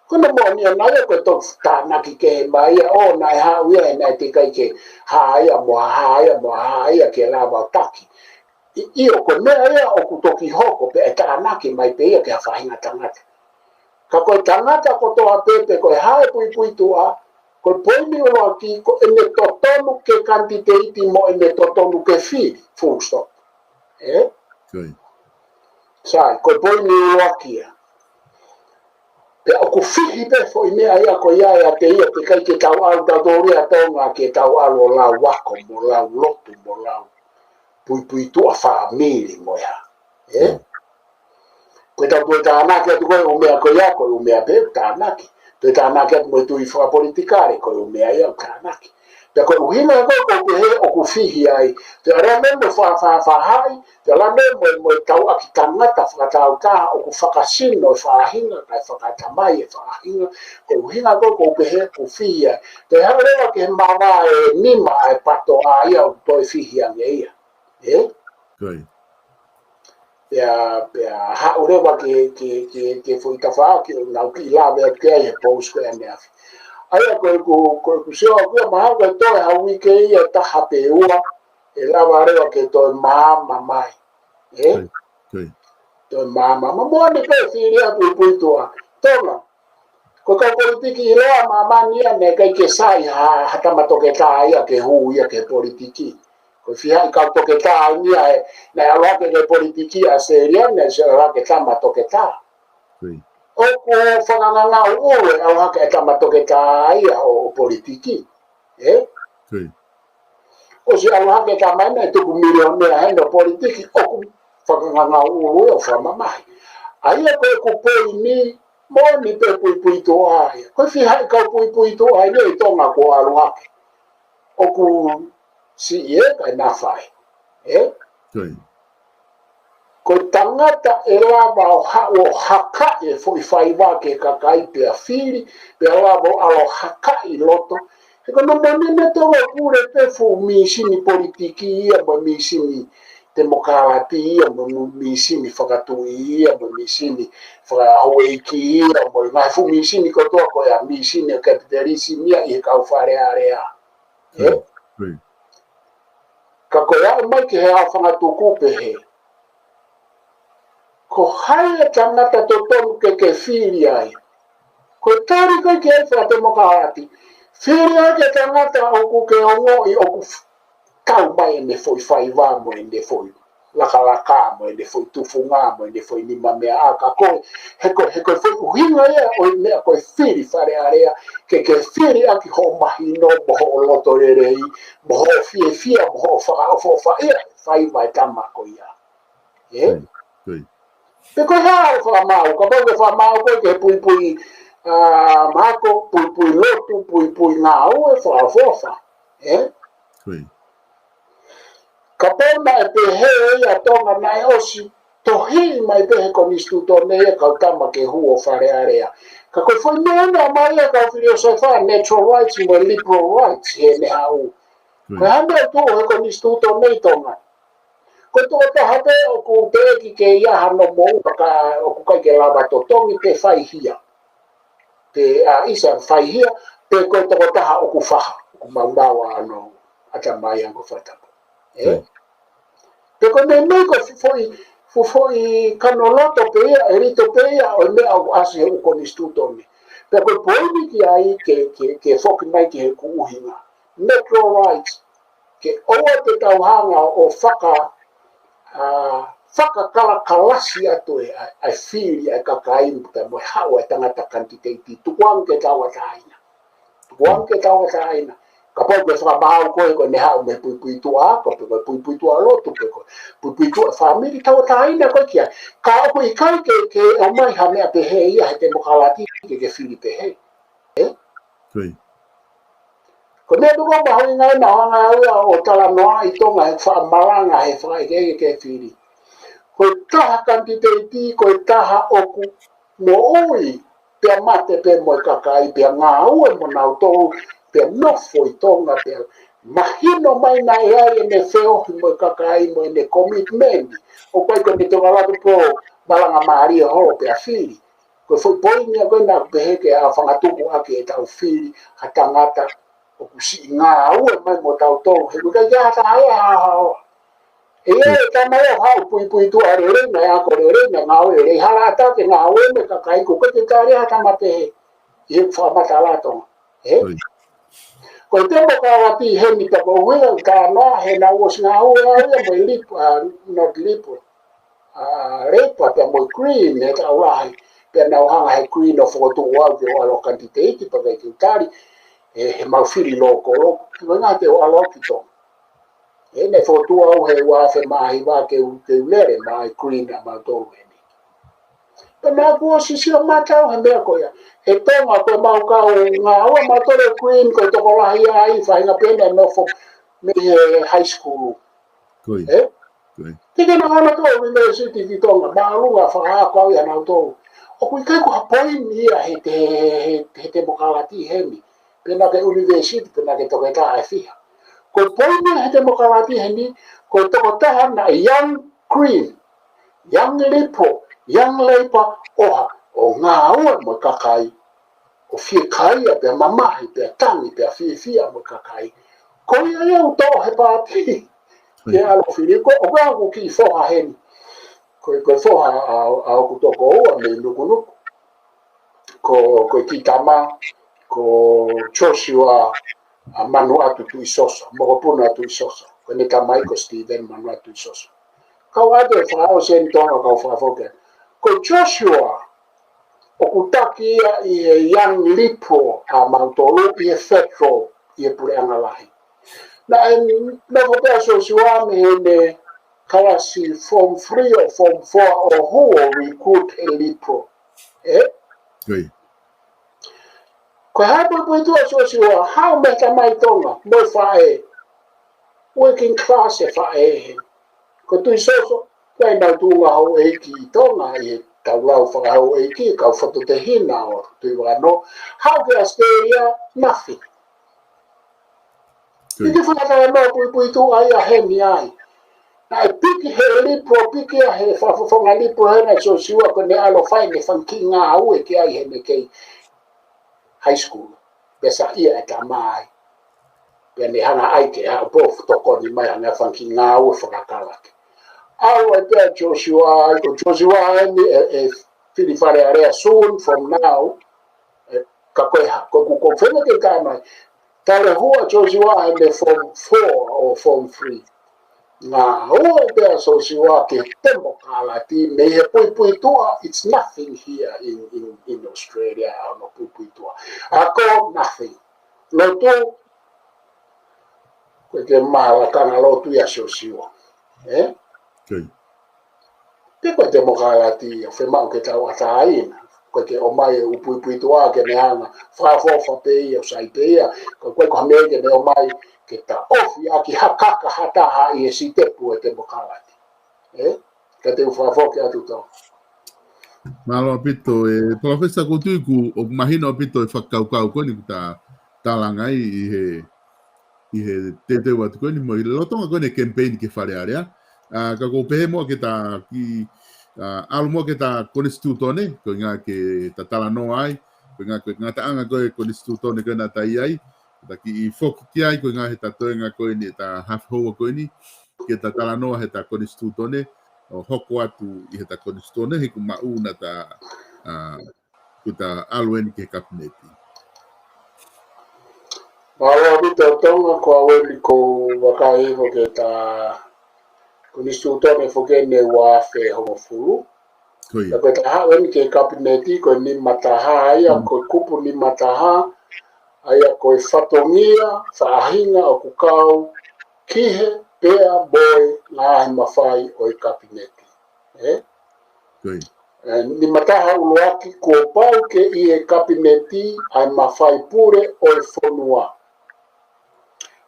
Ko hono moʻoni ia naʻe ʻi ai ko e toki tānaki kehe mai ia, ʻo naʻe haʻu ia, he naʻe teʻeki ai ke hā ia mo ha hā ia mo ha hā ia ke lava ʻo taki. ʻI, ʻio, ko e meʻa ia ʻoku toki hoko pea ʻe tānaki mai pē ia ki ha faʻahinga tangata. Ka ko e tangata kotoa pē, pe ko e hā e puipuituʻa, ko e poini ʻuluaki, ko ʻene totonu ke candidate mo ʻene totonu ke fili, full stop. Ē? Sai, ko e poini ʻuluaki ia. Pea ʻoku fihi pē foʻi meʻa ia ko ia ʻiate ia, teʻeki ai ke tau ʻalu tautolu ia Tonga ke tau ʻalu ʻo lau ako, mo lau lotu, mo lau puipuituʻa fāmili mo e hā. Ē? Ko e tau toe tānaki atu ko e ʻū meʻa ko ia, ko e ʻū meʻa pē ʻoku tānaki. Toe tānaki atu mo e tui fakapolitikale, ko e ʻū meʻa ia ʻoku tānaki. Pea ko e ʻuhinga ko ē ʻoku ou pehē ʻoku fihi ai. Te ala me mo fa, fa, fahaʻi, te ala me mo, mo e tauʻaki tangata fakatau taha ʻoku fakasino e faʻahinga, kae fakatamai e faʻahinga. Ko e ʻuhinga ko ē ʻoku ou pehē ʻoku fihi ai. Te haʻu leva ke mava e nima ʻa e pato ʻa ia ʻoku toe fihi ange ia. Ē? Pea, pea haʻu leva ke, ke, ke, ke foʻi tafaʻaki ʻoku nau kiʻi lave atu ki ai he post ko ē ʻaneafi. ʻA ia ko ʻeku, ko ʻeku sio ʻaʻaku ia mahalo ko e toe ha uike ia ʻe taha pe ua, ʻe lava leva ke toe maama mai. Ē? Toe maama. Mo e moʻoni pē fili ʻa e puipuituʻa. Tonga. Ko e kau politiki ʻiloa ʻi māmani ia naʻe ʻikai ke sai ha, ha tama toketā ia ke hū ia ki he politiki. Ko e fiha ʻi he kau toketā ia ē, naʻe ʻalu hake ki he politiki ʻAositelēlia, naʻe ʻosi ʻalu hake tama toketā. ʻOku fakangangaʻulu ʻe ʻalu hake e tama toketā ia ʻo, ʻo politiki. Ē? ʻOsi ʻalu hake tama ʻe tuku milionea heni ʻo politiki, ʻoku fakangangaʻulu ʻo fakamamahi. ʻA ia ko ʻeku poini, moʻoni pē puipuituʻa ia. Ko e fiha ʻi he kau puipuituʻa ia ʻi Tonga kuo ʻalu hake. ʻOku siʻi ē kae nafa ē. Ē? Ko e tangata ʻe lava ʻo haʻu ʻo hakaʻi e foʻi faiva ki he kakai pea fili, pea lava ʻo ʻalu ʻo hakaʻi loto. He ko hono moʻoni ʻe Tonga, pule pē fuʻu mīsini politiki ia, mo e mīsini temokalati ia, mo e mīsini fakatuʻi ia, mo e mīsini fakahouʻeiki ia, mo e ngaahi fuʻu mīsini kotoa ko ia, mīsini ʻo e kapitalisimi ia ʻi he kau Fale Alea. Ē? Ka ko e aʻu mai ki he aofangatuku pehē, ko hai e tangata totonu ke ke fili ai? Ko e tali ko ē ki ai fakatemokalati. Fili ai ki he tangata ʻoku ke ongoʻi ʻoku f-, tau mai ʻene foʻi faiva mo ʻene foʻi lakalaka mo ʻene foʻi tufunga mo ʻene foʻi nimameaʻa ka ko e, he ko e, he ko e foʻi ʻuhinga ia ʻo e meʻa ko e fili Fale Alea, ke ke fili ʻaki hoʻo mahino mo hoʻo loto lelei, mo hoʻo fiefia, mo hoʻo fakaʻofoʻofa ia, faiva e tama ko ia. Ē? Pe ko e hā hoʻo fakamaau, kapau ʻoku ke fakamaau koe ki he puipui, ā, mahalo ko e puipui lotu, puipui ngāue, fakaʻofoʻofa. Ē? Kapau naʻe pehē ia ʻa Tonga naʻe ʻosi tohi mai pē he konisitūtone ia kau tama ke hū ʻo Fale Alea. Ka ko e foʻi meʻa naʻe ʻomai ia ʻe he kau filiosofa, natural rights mo e liberal rights, he ne haʻu. Ko e hā e meʻa ʻoku tuʻu he konisitūtone ʻi Tonga? Ko e tokotaha pē ʻoku teʻeki ke ʻi ai hano moʻua ka ʻoku ʻikai ke lava totongi pe faihia. Pe ʻa ʻisa faihia, pe ko e tokotaha ʻoku faha, ʻoku maumau ʻa hono ʻatamai ange ko e fakatapu. Ē? Pe ko e meimei ko e fuʻu foʻi, fuʻu foʻi kanoloto pē ia, ʻelito pē ia, ʻo e meʻa ʻoku ʻasi he ʻū konisitūtone. Pe ko e poini ki ai ke, ke, ke foki mai ki heʻeku ʻuhinga. Natural rights. Ke ʻoua te tau hanga ʻo faka-, ā, fakakalakalasi atu e, ʻa e, ʻa e fili ʻa e kakai pea mo e haʻu ʻa e tangata kanititeiti. Tukuange ke tauʻatāina. Tukuange ke tauʻatāina. Kapau ʻoku ke fakamaau koe ko ʻene haʻu mei he puipuituʻa, ko e puipuituʻa lotu, pe ko e puipuituʻa fāmili, tauʻatāina koe ki ai. Ka ʻoku ʻikai ke, ke ʻomai ha meʻa pehē ia he temokalati ke, ke fili pehē. Ē? Ko e meʻa pē ko e mahuʻinga ʻena ʻo e anga ʻo e talanoa ʻi Tonga he fakamalanga he fakaʻekeʻeke ke fili. Ko e taha kanititeiti, ko e taha ʻoku moʻui pea mate pē mo e kakai, pea ngāue mo nautolu, pea nofo ʻi Tonga, pea mahino mai naʻe ʻi ai ʻene feohi mo e kakai mo ʻene commitment. ʻOku ʻikai ko ʻene tokalatu pē ʻo malanga mālie holo pea fili. Ko e foʻi poini ia ko ē naʻa ku pehē ke aofangatuku ʻaki ʻetau fili ha tangata ʻoku siʻi ngāue mai mo tautolu. He ʻoku ʻikai ke ʻi ai ha taha ia ha, ha, ha. ʻE ʻi ai e tama ia ʻoku haʻu puipuituʻa lelei, naʻe ako lelei, naʻe ngāue lelei, hala ʻatā ke ngāue mo e kakai, ʻoku ʻikai ke tali ha tama pehē ʻi he fakamatala ʻa Tonga. Ē? Ko e temokalati heni pea ko e ʻuhinga ʻeku talanoa he naʻa ku ʻosi ngāue au ia mo e Lib-, ā, not Liberal, ā, Labour pea mo e Green he taʻu lahi. Pea naʻa ku hanga he Green ʻo fokotuʻu au ke u ʻalu ʻo kanititeiti pea ʻikai ke u tali, ē, he mau fili lōkolo, ko e ʻuhinga te u ʻalu au ki Tonga. Ē, naʻe fokotuʻu au he ua afe mā hiva ke u, ke u lele maʻa e Green ʻa mautolu heni. Pea naʻa ku ʻosi sio mata au he meʻa ko ia. He Tonga ko e mau kau ngāue mautolu e Green ko e tokolahi ai, faʻahinga pē naʻe nofo mei he high school. Ē? Te ke nau ana tō university ki Tonga, māʻolunga fakaako au ia nautolu. ʻOku ʻikai ko ha poini ia he te-, he, he, he temokalati heni. Pe naʻa ke university, pe naʻa ke toketā ʻe fiha. Ko e poini he temokalati heni, ko e tokotaha naʻe young Green, young Liberal, young Labour, ʻo ha, ʻo ngāue mo e kakai, ʻo fiekaia pea mamahi pea tangi pea fiefia mo e kakai. Ko ia ia ʻoku toʻo he pāti ke ʻalu ʻo fili. Ko, ʻoku ʻi ai haku kiʻi foha heni. Ko, ko e foha ʻa, ʻa hoku tokoua mei Nukunuku. Ko, ko e kiʻi tama, ko Joshua ʻa Manuatu Tuʻisoso, mokopuna ʻa Tuʻisoso. Ko ʻene tamai ko Stephen Manuatu Tuʻisoso. Kau ʻoatu e fakaʻosi eni Tonga kau fakafoki. Ko Joshua, ʻoku taki ia ʻi he Young Liberal ʻa mautolu ʻi he federal, ʻi he puleʻanga lahi. Naʻe, naʻe fakaʻosi ʻa Joshua mei heʻene kalasi form three ʻo form four ʻo hū ʻo recruit he Liberal. Ē? Ko e hā e puipuituʻa ʻa Joshua, haʻu mei he tamai Tonga, mo e faʻē. Working class e faʻē he. Ko Tuʻisoso, ʻoku ʻi ai ʻenau tuʻunga houʻeiki ʻi Tonga, ʻi he tau lau fakahouʻeiki, kau fototehina ʻo Tuʻivakanoa. Haʻu ki ʻAositelēlia, nothing. Piki fakatalanoa puipuituʻa ia heni ai. Naʻe piki he Liberal, piki ia he fakafofonga Liberal hena ʻe Joshua ko ʻene ʻalu ʻo fai ʻene fanga kiʻi ngāue ki ai heʻene kei high school. Pea saiʻia e tamai. Pea ne hanga ai ke haʻu pē ʻo tokoni mai hanga fanga kiʻi ngāue fakakalake. ʻAlu ai pē ʻa Joshua ai, ko Joshua eni ʻe, ʻe fili Fale Alea soon from now. Ē, ka ko e hā, ko ʻeku, ʻoku ou feinga ke tala mai. Talehua Joshua heʻene form four ʻo form three. Ngāue pē ʻa Joshua ki he temokalati mei he puipuituʻa, it's nothing here in, in, in Australia, ʻa hono puipuituʻa. ʻA ko nothing. Lotu, ko e ke maʻu lakanga lotu ia ʻa Joshua. Ē? Pe ko e temokalati ʻoku fiemaʻu ke tauʻatāina. Ko e ke ʻomai e ʻū puipuituʻa ke ne hanga. Fakaʻofoʻofa pē ia, ʻoku sai pē ia. Ko e ko e ko ha meʻa ke ne ʻomai ke taʻofi ʻaki ha kaka ha taha ʻi he sitepu e temokalati. Ē? Ka te u fakafoki atu tō. Mālō ʻaupito, ē, Palōfesa, ʻoku ou tui ʻoku mahino ʻaupito e fakakaukau ko eni ʻoku ta talanga ai ʻi he ʻi he teuteu atu ko eni mo e lolotonga ko eni e campaign ki Fale Alea. ʻA, ka ʻoku ou pehē muʻa ke ta kiʻi, ʻa, ʻalu muʻa ki he Konisitūtone, ko e ʻuhinga ke ta talanoa ai, ko e ʻuhinga ko e ngataʻanga ko e Konisitūtone ko ē naʻa ta ʻi ai, ta kiʻi foki ki ai, ko e ʻuhinga he ta toenga ko eni, ta half hour ko eni, ke ta talanoa he ta Konisitūtone, ʻo hoko atu ʻi he ta Konisitūtone, he ʻoku maʻu naʻa ta, ʻa, ʻoku ta ʻalu eni ki he Kapineti. Mālō ʻaupito Tonga, ko au eni ʻoku ou vakai hifo ki he ta Konisitūtone foki eni ʻe ua afe hongofulu. Ko ia. Ka ko e ta haʻu eni ki he Kapineti, ko e nima taha ia, ko e kupu nima taha, ʻa ia ko e fatongia, faʻahinga ʻoku kau ki he pea mo e ngaahi mafai ʻo e Kapineti. Ē? Ko ia. Ē, nima taha ʻuluaki, kuo pau ke ʻi he Kapineti ʻa e mafai pule ʻo e fonua.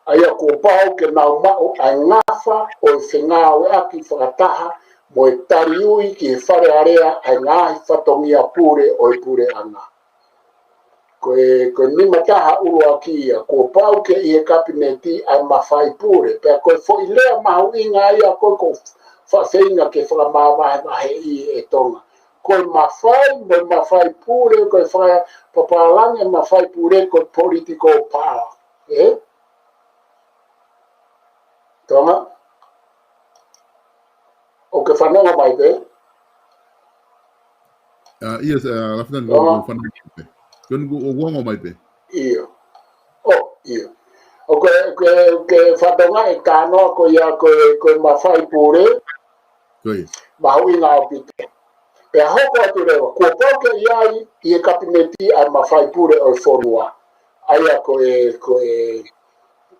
ʻA ia kuo pau ke nau maʻu ʻa e ngafa ʻo e fengāueʻaki fakataha mo e taliui ki he Fale Alea ʻa e ngaahi fatongia pule ʻo e puleʻanga. Ko e, ko e nima taha ʻuluaki ia, kuo pau ke ʻi he Kapineti ʻa e mafai pule, pea ko e foʻi lea mahuʻinga ia ko e ʻoku ou faʻa feinga ke fakamāvahevaheʻi ʻe Tonga. Ko e mafai, mo e mafai pule, ko e fakapapālangi e mafai pule, ko e political power. Ē? Tonga? ʻOku ke fanongo mai pē? ʻA, ʻio, ʻa, Lafitani, ʻoku ou fanongo mai pē. Ko eni ʻoku ou ongo mai pē. ʻIo. ʻO, ʻio. ʻOku ke, ke, ke fanongo e talanoa ko ia ko e, ko e mafai pule. Ko ia. Mahuʻinga ʻaupito. Pea hoko atu leva, kuo pau ke ʻi ai ʻi he Kapineti ʻa e mafai pule ʻo e fonua. ʻA ia ko e, ko e,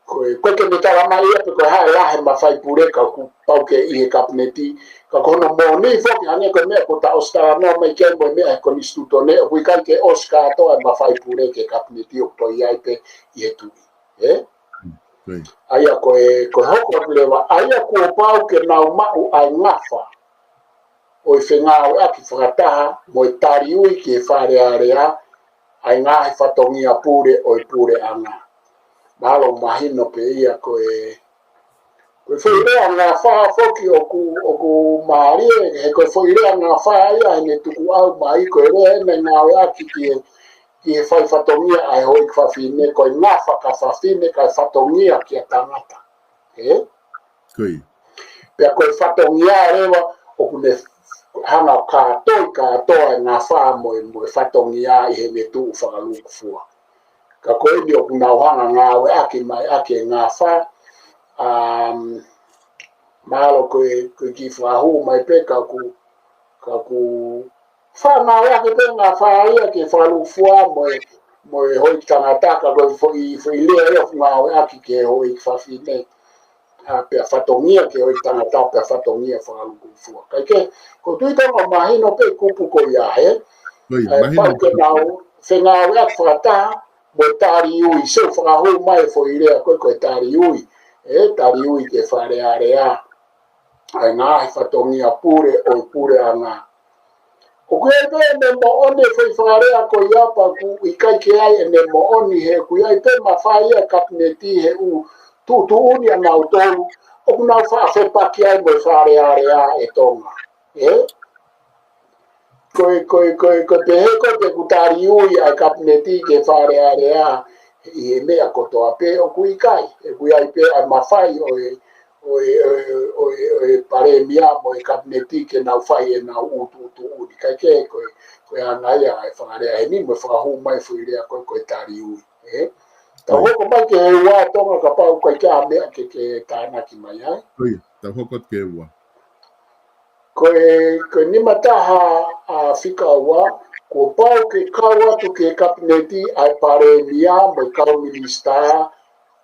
ko e, ko e ke ne tala mai ia pe ko e hā e lahi e mafai pule ka kuo pau ke ʻi he Kapineti. Ka ko hono moʻoni foki hangē ko e meʻa ʻoku ta ʻosi talanoa mai ki ai mo e meʻa he Konisitūtone, ʻoku ʻikai ke ʻosi kātoa e mafai pule ki he Kapineti ʻoku toe ʻi ai pē ʻi he tuʻi. Ē? Ko ia. ʻA ia ko e, ko e hoko atu leva, ʻa ia kuo pau ke nau maʻu ʻa e ngafa ʻo e fengāueʻaki fakataha mo e taliui ki he Fale Alea ʻa e ngaahi fatongia pule ʻo e puleʻanga. Mahalo mahino pē ia ko e, ko e foʻi lea ngafa foki ʻoku, ʻoku mālie, he ko e foʻi lea ngafa ia heʻene tukuʻau mai, ko e lea ʻene ngāueʻaki ki he, ʻi he fai fatongia ʻa e houʻeiki fafine, ko e ngafa kia fafine, kae fatongia kia tangata. Ē? Ko ia. Pea ko e fatongia leva, ʻoku ne hanga ʻo kātoi kātoa e ngafa mo e, mo e fatongia ʻi heʻene tuʻu fakalūkufua. Ka ko eni ʻoku nau hanga ngāueʻaki mai ʻaki e ngafa, um, mahalo ko e, ko e kiʻi fakahū mai pē ka ʻoku, ka ʻoku faʻa ngāueʻaki pē ngafa ia ke fakalūkufua mo e, mo e houʻeiki tangata ka ko e foʻi, foʻi lea ia ʻoku ngāueʻaki ki he houʻeiki fafine. ʻA, pea fatongia ki he houʻeiki tangata, pea fatongia fakalūkufua. Kae kehe, ʻoku ou tui ʻoku mahino pē kupu ko ia, ē? Ko ia, ʻe, mahino. Pau ke nau fengāueʻaki fakataha mo e taliui, sio fakahū mai e foʻi lea ko e, ko e taliui, ē, taliui ki he Fale Alea. ʻA e ngaahi fatongia pule ʻo e puleʻanga. ʻOku ʻi ai pē ʻene moʻoni e foʻi fakalea ko ia pea ʻoku ʻikai ke ʻi ai ʻene moʻoni he ʻoku ʻi ai pē mafai ʻa e Kapineti he ʻū tuʻutuʻuni ʻanautolu ʻoku nau faʻa fepaki ai mo e Fale Alea ʻe Tonga. Ē? Ko e, ko e, ko e, ko e pehē ko e ʻoku taliui ʻa e Kapineti ki he Fale Alea ʻi he meʻa kotoa pē ʻoku ʻikai. ʻOku ʻi ai pē ʻa e mafai ʻo e, ʻo e, ʻo e, ʻo e, ʻo e Palēmia mo e Kapineti ke nau fai ʻenau ʻū tuʻutuʻuni. Kae kehe ko e, ko e anga ia ʻa e fakalea heni mo e fakahū mai foʻi lea ko e, ko e taliui. Ē? Tau Ko ia. hoko mai ki he ua Tonga kapau ʻoku ʻikai ke ʻi ai ha meʻa ke, ke tānaki mai ai. Ko ia, tau hoko atu ki he ua. Ko e, ko e nima taha ʻa e fika ua, kuo pau ke kau atu ki he Kapineti ʻa e Palēmia mo e kau minisitā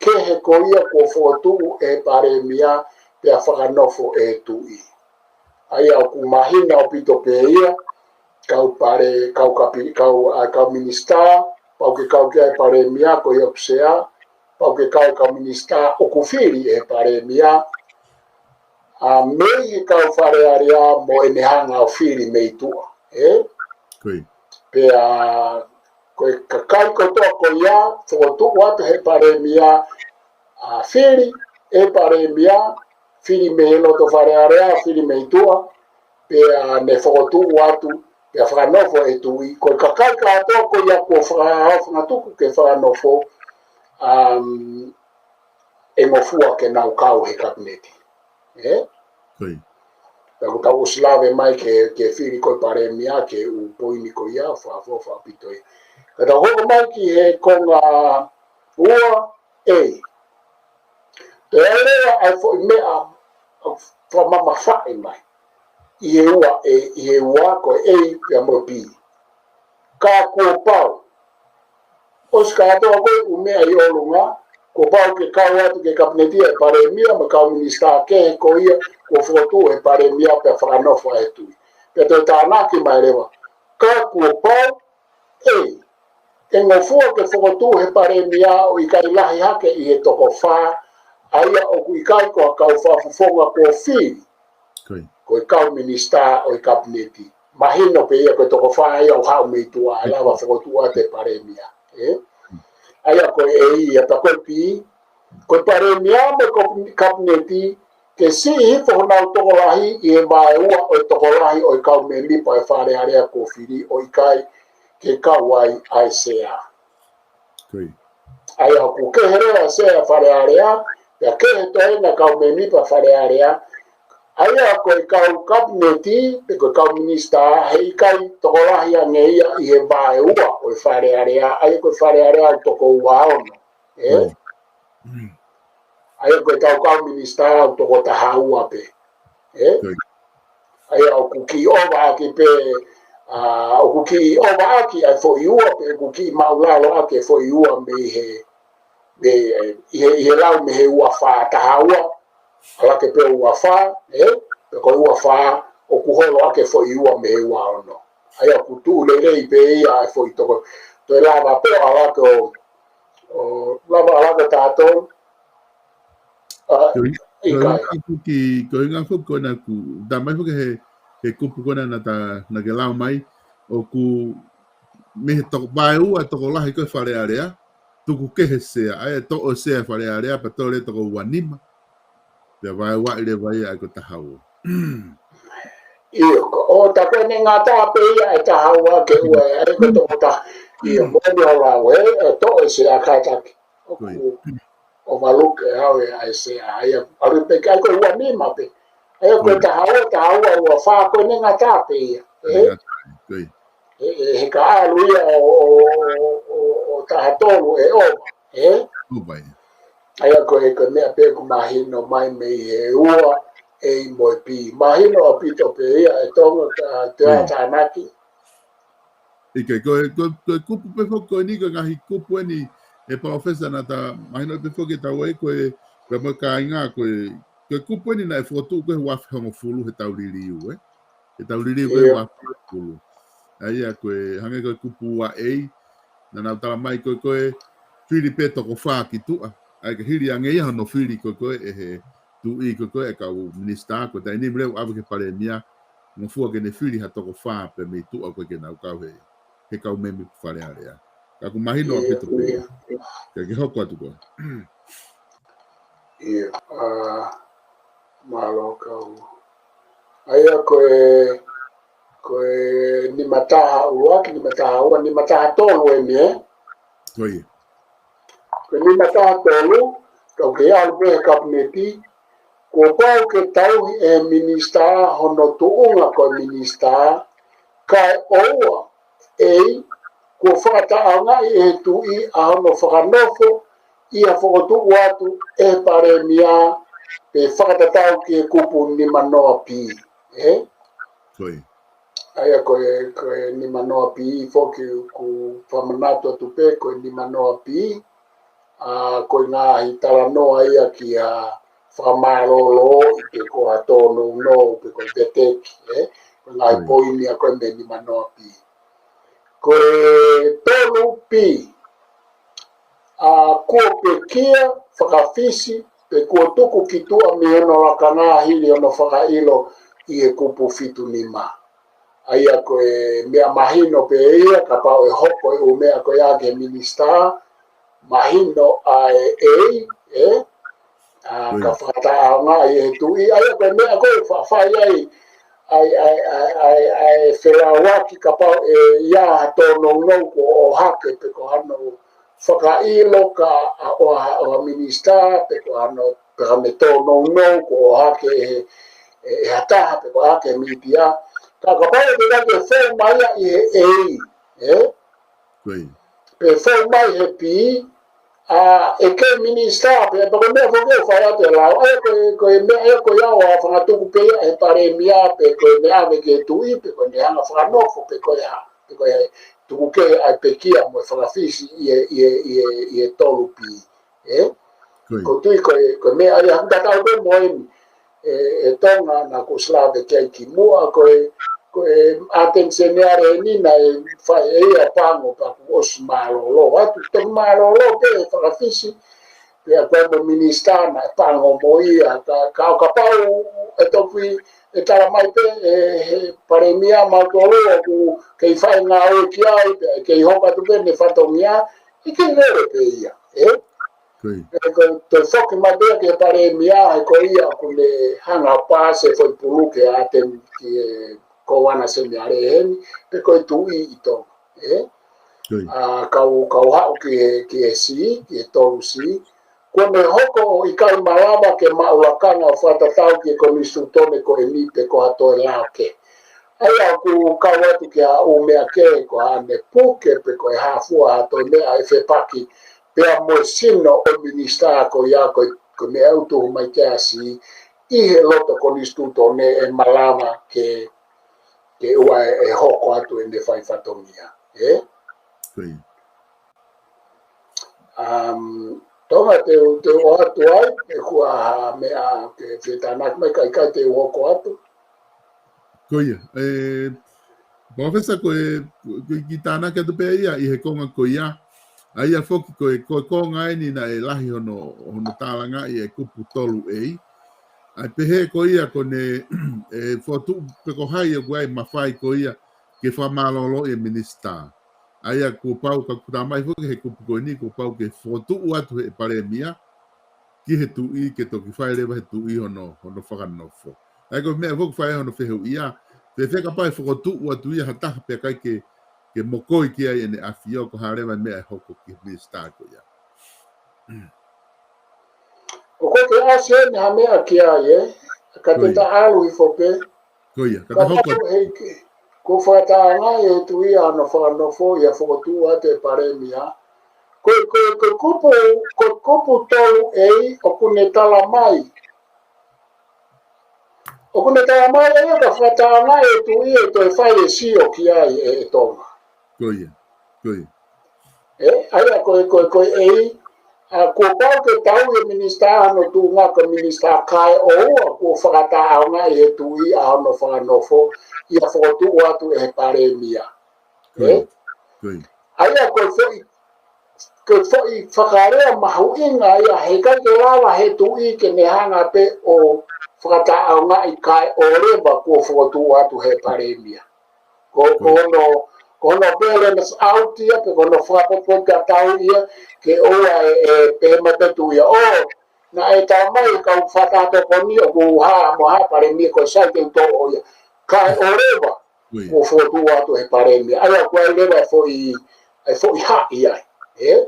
kehe ko ia kuo fokotuʻu ʻe he Palēmia pea fakanofo ʻe he Tuʻi. ʻA ia ʻoku mahino ʻaupito pē ia, kau pale, kau kapi, kau, ʻa, kau minisitā, pau ke kau ki ai e Palēmia ko ia ʻoku sea, pau ke kau e kau minisitā ʻoku fili ʻe he Palēmia, ʻa, mei he kau Fale Alea mo ʻene hanga ʻo fili mei tuʻa, ē? Ko ia. Pea ko e kakai kotoa ko ia, fokotuʻu atu he Palēmia, ʻa, fili ʻe he Palēmia, fili mei he loto Fale Alea, fili mei tuʻa, pea ne fokotuʻu atu, pea fakanofo ʻe he Tuʻi, ko e kakai kātoa ko ia kuo faka-, fakatuku ke fakanofo, um, ʻe ngofua ke nau kau he Kapineti. Ē? Ko ia. Pea ʻoku tau ʻosi lave mai ke, ke fili ko e Palēmia ki he ʻū poini ko ia, fakaʻofoʻofa ʻaupito ia. Ka tau hoko mai ki he konga ua A. Toe ʻi ai leva ʻa e foʻi meʻa ʻoku fakamamafaʻi mai ʻi he ua A, ʻi he ua ko e A pea mo e B. Ka kuo pau. ʻOsi kātoa ko e ʻū meʻa ʻi ʻolunga, kuo pau ke kau atu ki he Kapineti ʻa e Palēmia mo e kau minisitā kehe ko ia kuo fokotuʻu ʻe he Palēmia pea fakanofo ʻe he Tuʻi. Pea toe tānaki mai leva. Ka kuo pau, ʻe, ʻe ngofua ke fokotuʻu ʻe he Palēmia ʻo ʻikai lahi hake ʻi he toko fā, ʻa ia ʻoku ʻikai ko ha kau fakafofonga kuo fili. Ko ia. Ko e kau minisitā ʻo e Kapineti. Mahino pē ia ko e toko fā ia ʻoku haʻu mei tuʻa ʻe lava fokotuʻu atu ʻe he Palēmia. Ē? ʻA ia ko e A ia pea ko e B, ko e Palēmia mo e Kap-, Kapineti, ke siʻi hifo honau tokolahi ʻi he vaeua ʻo e tokolahi ʻo e kau mēmipa ʻo e Fale Alea kuo fili ʻo ʻikai ke kau ai ʻa e Sea. Ko ia. ʻA ia ʻoku kehe leva e Sea Fale Alea, pea kehe toenga kau mēmipa Fale Alea, ʻa ia ko e kau Kapineti, pe ko e kau minisitā, heʻikai tokolahi ange ia ʻi he vaeua ʻo e Fale Alea, ʻa ia ko e Fale Alea ʻoku toko ua ono. Ē? Ko ia. Mm. ʻA ia ko e tau kau minisitā ʻoku toko taha ua pē. Ē? Ko ia. ʻA ia ʻoku kiʻi ʻovaʻaki pē, ʻa, ʻoku kiʻi ʻovaʻaki ʻa e foʻi ua pē, ʻoku kiʻi maʻulalo ʻaki e foʻi ua mei he, mei, ʻi he, ʻi he lau mei he ua fā taha ua, ʻalu hake pē ua fā, ē? Pe ko e ua fā, ʻoku holo ʻaki e foʻi ua mei he ua ono. ʻA ia ʻoku tuʻu lelei pē ia ʻa e foʻi toko, toe lava pē ʻalu hake ʻo, ʻo lava ʻalu hake tātou, ʻa, Ko e, ko e ʻikai. ʻuhinga foki, ko e ʻuhinga foki ko ena ʻoku, tā mai foki he, he kupu ko ena naʻa ta, naʻa ke lau mai, ʻoku mei he toko, vaeua tokolahi ko e Fale Alea, tuku kehe Sea, ʻa ia toʻo Sea Fale Alea, pea toe toko ua nima. Pea vaeua ʻi leva ia ʻa e ko e taha ua. ʻIo, ko, ʻo tā ko eni ngata pē ia ʻa e taha ua ke ua, ʻa e ko e toko taha. ʻIo, mo eni ʻo lau ē, ʻe toʻo e sea kātaki. ʻOku ʻovaluke ʻe au ʻa e sea ia. ʻAlu pē ki ai ko e ua nima pē. ʻA ia ko e taha ua, taha ua, ua fā ko eni ngata pē ia. Ē? He ka ʻalu ia ʻo, ʻo, ʻo, ʻo taha tolu ʻe ʻova. Ē? ʻA ia ko e, ko e meʻa pē ʻoku mahino mai mei he ua, A mo e B. Mahino ʻaupito pē ia ʻe Tonga ka te a tānaki. ʻIkai, ko e, ko e, ko e kupu pē foki ko eni, ko e ngaahi kupu eni ʻe Palōfesa naʻa ta mahino pē foki ʻe tau ai, ko e, ko e mo e kāinga, ko e, ko e kupu eni naʻe fokotuʻu ko e ua afe hongofulu he tau liliu, ē? He tau liliu ko e ua afe hongofulu. ʻA ia ko e, hangē ko e kupu ua A, naʻa nau tala mai ko e, ko e fili pē toko fā ki tuʻa. ʻA ia ka hili ange ia hono fili ko e, ko e ʻe he tuʻi ko e, ko e ʻa e kau minisitā, ko e taimi ni leva ʻave ki he palēmia, ngofua ke ne fili ha toko fā pē mei tuʻa ko e ke nau kau he, he kau mēmipa Fale Alea. Ka ʻoku mahino ʻaupito pē. Ka ke hoko atu koe. ʻIo, ʻa, mālō kau. ʻA ia ko e, ko e nima taha ua, ki nima taha ua, nima taha tolu eni, ē? Ko e nima taha tolu, kau ke ʻalu pē he kapineti, kuo pau ke tauhi ʻe he minisitā hono tuʻunga ko e minisitā, kae ʻoua, A, kuo fakataʻeʻaongaʻi ʻe he tuʻi ʻa hono fakanofo ʻi ha fokotuʻu atu ʻe he palēmia pe fakatatau ki he kupu nima noa B. Ē? ʻA ia ko e, ko e nima noa B foki ʻoku fakamanatu atu pē ko e nima noa B, ʻa, ko e ngaahi talanoa ia ki ha fakamālōlō pe ko ha tōnounou pe ko e veteki, ē? Ko e ngaahi poini ia ko e mei he nima noa B. Ko e tolu B, ʻa, kuo pekia, fakafisi, pe kuo tuku ki tuʻa mei hono lakanga hili hono fakaʻilo ʻi he kupu fitu nima. ʻA ia ko e meʻa mahino pē ia, kapau ʻe hoko e ʻū meʻa ko ia ki he minisitā, mahino ʻa e A, ē? ʻA, ka fakataʻeʻaongaʻi ʻe he tuʻi, ʻa ia ko e meʻa ko e faʻa fai ai, ʻa e, ʻa e, ʻa e, ʻa e, ʻa e felauaki kapau ʻe ʻi ai ha tōnounou kuo ʻohake pe ko hano fakaʻilo ka ʻa ʻo ha, ʻo ha minisitā pe ko hano, pe ko hano tōnounou kuo ʻohake ʻe he, ʻe, ʻe ha taha pe ko ʻohake he mītia. Ka kapau ʻe te taki e fou mai ia ʻi he A, ē? Pe fou mai he B, ʻa, ʻe kei minisitā pē, pea ko e meʻa foki ʻoku fai atu e lao, ʻa ia ko e, ko e meʻa ia ko ia ʻoku fangatuku pē ia ʻe he palēmia pe ko e meʻa ʻave ki he tuʻi, pe ko e meʻa hanga fakanofo, pe ko e hā, pe ko e tuku kehe ʻa e pekia mo e fakafisi ʻi he, ʻi he, ʻi he, ʻi he tolu B. Ē? Ko e tui ko e, ko e meʻa ia hanga tatau pē mo eni, ē, ʻe Tonga naʻa ku slave ki ai kimuʻa, ko e, ko e ʻAteni Seniale eni naʻe fai ʻe ia pango pea kuo ʻosi mālōlō atu, toki mālōlō pē he fakafisi, pea ko e mo e minisitā naʻe pango mo ia, ka, ka ʻo kapau ʻe toki, ʻe tala mai pē, ʻe he palēmia mautolu ʻoku kei fai ngāue ki ai, pea kei hoko atu pē ʻene fatongia, ʻe kei lele pē ia, ē? Ko e, ko e toe foki mai pē ia ki he palēmia, he ko ia ʻoku ne hanga paasi e foʻi puluki ʻa ʻAteni ki he Kōvana Seniale heni, pe ko e tuʻi ʻi Tonga, ē? ʻA, kau, kau haʻu ki he, ki he C, ki he tolu C, kuo ne hoko ʻo ʻikai malava ke maʻu lakanga ʻo fakatatau ki he konisitūtone ko eni pe ko ha toe lao kehe. ʻA ia ʻoku kau atu ki ha ʻū meʻa kehe ko haʻane puke pe ko e hā fua ha toe meʻa ʻe fepaki pea mo e sino ʻo e minisitā ko ia ko e, ko e meʻa ʻoku tuhu mai ki he C ʻi he loto konisitūtone ʻe malava ke, ke ʻoua ʻe, ʻe hoko atu ʻene fai fatongia. Ē? Um, Tonga te u, te u ʻatu ai, ʻe kua ha meʻa ke fetānaki mai ka ʻikai te u hoko atu. Ko ia, ē, Palōfesa ko e, ko e kiʻi tānaki atu pē ia ʻi he konga ko ia. ʻA ia foki ko e, ko e konga eni naʻe lahi hono, hono tālangaʻi e kupu tolu A. ʻA ia pehē ko ia ko ʻene, ʻe fokotuʻu pe ko hai ʻoku ʻi ai mafai ko ia ke fakamālōlō e minisitā. ʻA ia kuo pau ka kuta mai foki he kupu ko eni kuo pau ke fokotuʻu atu he palēmia ki he tuʻi ke toki fai leva he tuʻi hono, hono fakanofo. ʻA ia ko e meʻa foki fai hono fehuʻia, fēfē kapau ʻe fokotuʻu atu ia ha taha pea ʻikai ke, ke mokoi ki ai ʻene ʻafio, ko e hā leva e meʻa ʻe hoko ki he minisitā ko ia. ʻOku ou ʻasi ʻeni ha meʻa ki ai, ē? Ka te ta ʻalu hifo pē. Ko ia, ka te hoko. Ko e fakataʻeʻaongaʻi ʻe he Tuʻi ʻa hono fakanofo ʻi he fokotuʻu atu e palēmia. Ko, ko, ko e kupu, ko e kupu tolu A ʻoku ne tala mai. ʻOku ne tala mai ʻe ia ka fakataʻeʻaongaʻi ʻe he Tuʻi ʻe toe fai e sio ki ai ʻe, ʻe Tonga. Ko ia, ko ia. ʻE, ʻa ia ko e, ko e, ko e A, ʻa, kuo pau ke tauhi e minisitā hono tuʻunga ko e minisitā kae ʻoua kuo fakataʻeʻaongaʻi ʻe he Tuʻi ʻa hono fakanofo ʻi he fokotuʻu atu ʻe he palēmia. Ko ia, ko ia. ʻA ia ko e foʻi, ko e foʻi fakalea mahuʻinga ia he ʻikai ke lava he Tuʻi ke ne hanga pē ʻo fakataʻeʻaongaʻi kae ʻoua leva kuo fokotuʻu atu he palēmia. Ko, ko hono, ko hono balance out ia, pe ko hono fakapotopoto tatau ia, ke ʻoua ʻe, ʻe pehē mai pē Tuʻi ia. ʻO, naʻe tala mai e kau fakataha tokoni ʻoku hā, mo hā palēmia ko e sai ke u toʻo ia. Kae ʻoua leva, Ko ia. Kuo fokotuʻu atu he palēmia. ʻA ia ko e leva e foʻi, e foʻi haʻi ai. Ē?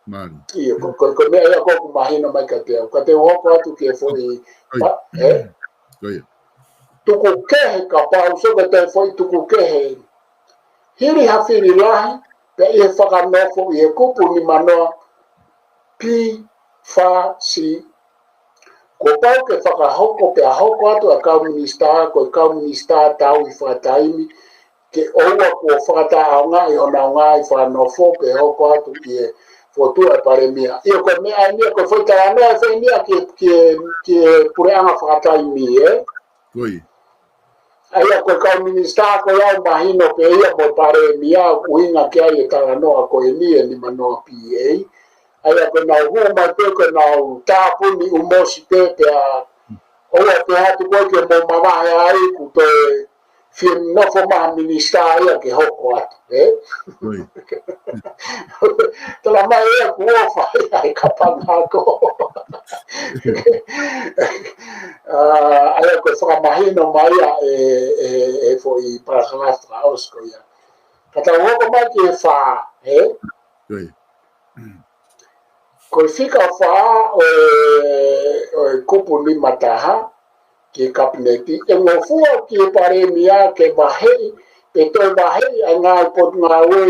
Mālie. ʻIo, ko, ko, ko e meʻa ia ʻoku mahino mai kiate au. Ka te u hoko atu ki he foʻi, Ko ia. pa, ē? Ko ia. Tuku kehe kapau, so ko e toe foʻi tuku kehe. Hili ha fili lahi, pea ʻi he fakanofo ʻi he kupu nimanoa, P, F, C. Kuo pau ke fakahoko pea hoko atu ʻa e kau minisitā, ko e kau minisitā tauhi fakataimi, ke ʻoua kuo fakataʻeʻaongaʻi honau ngaahi fakanofo pe hoko atu ʻi he fokotuʻu e palēmia. ʻIo ko e meʻa eni ia, ko e foʻi talanoa ʻe fēnia ki, ki, ki he puleʻanga fakataimi, ē? Ko ia. ʻA ia ko e kau minisitā ko ia ʻoku mahino pē ia mo e palēmia ʻoku ʻuhinga ki ai e talanoa ko eni e nimanoa P A. ʻA ia ko ʻenau hū mai pē ko ʻenau tāpuni ʻū mosi pē pea ʻoua te hatu ko ē ke mou mavahe ai kuo toe fie nofo mai ha minisitā ia ke hoko atu, ē? Ko ia. Tala mai ia kuo ʻofa ia e kapanga ako. ʻA, ʻa ia ko e fakamahino mai ia e, e, e foʻi palakalafi fakaʻosi ko ia. Ka tau hoko mai ki he fā, ē? Ko ia. Ko e fika fā ʻo e, ʻo e kupu nima taha ki he kapineti, ʻe ngofua ki he palēmia ke vaheʻi, pe toe vaheʻi ʻa e ngaahi potungāue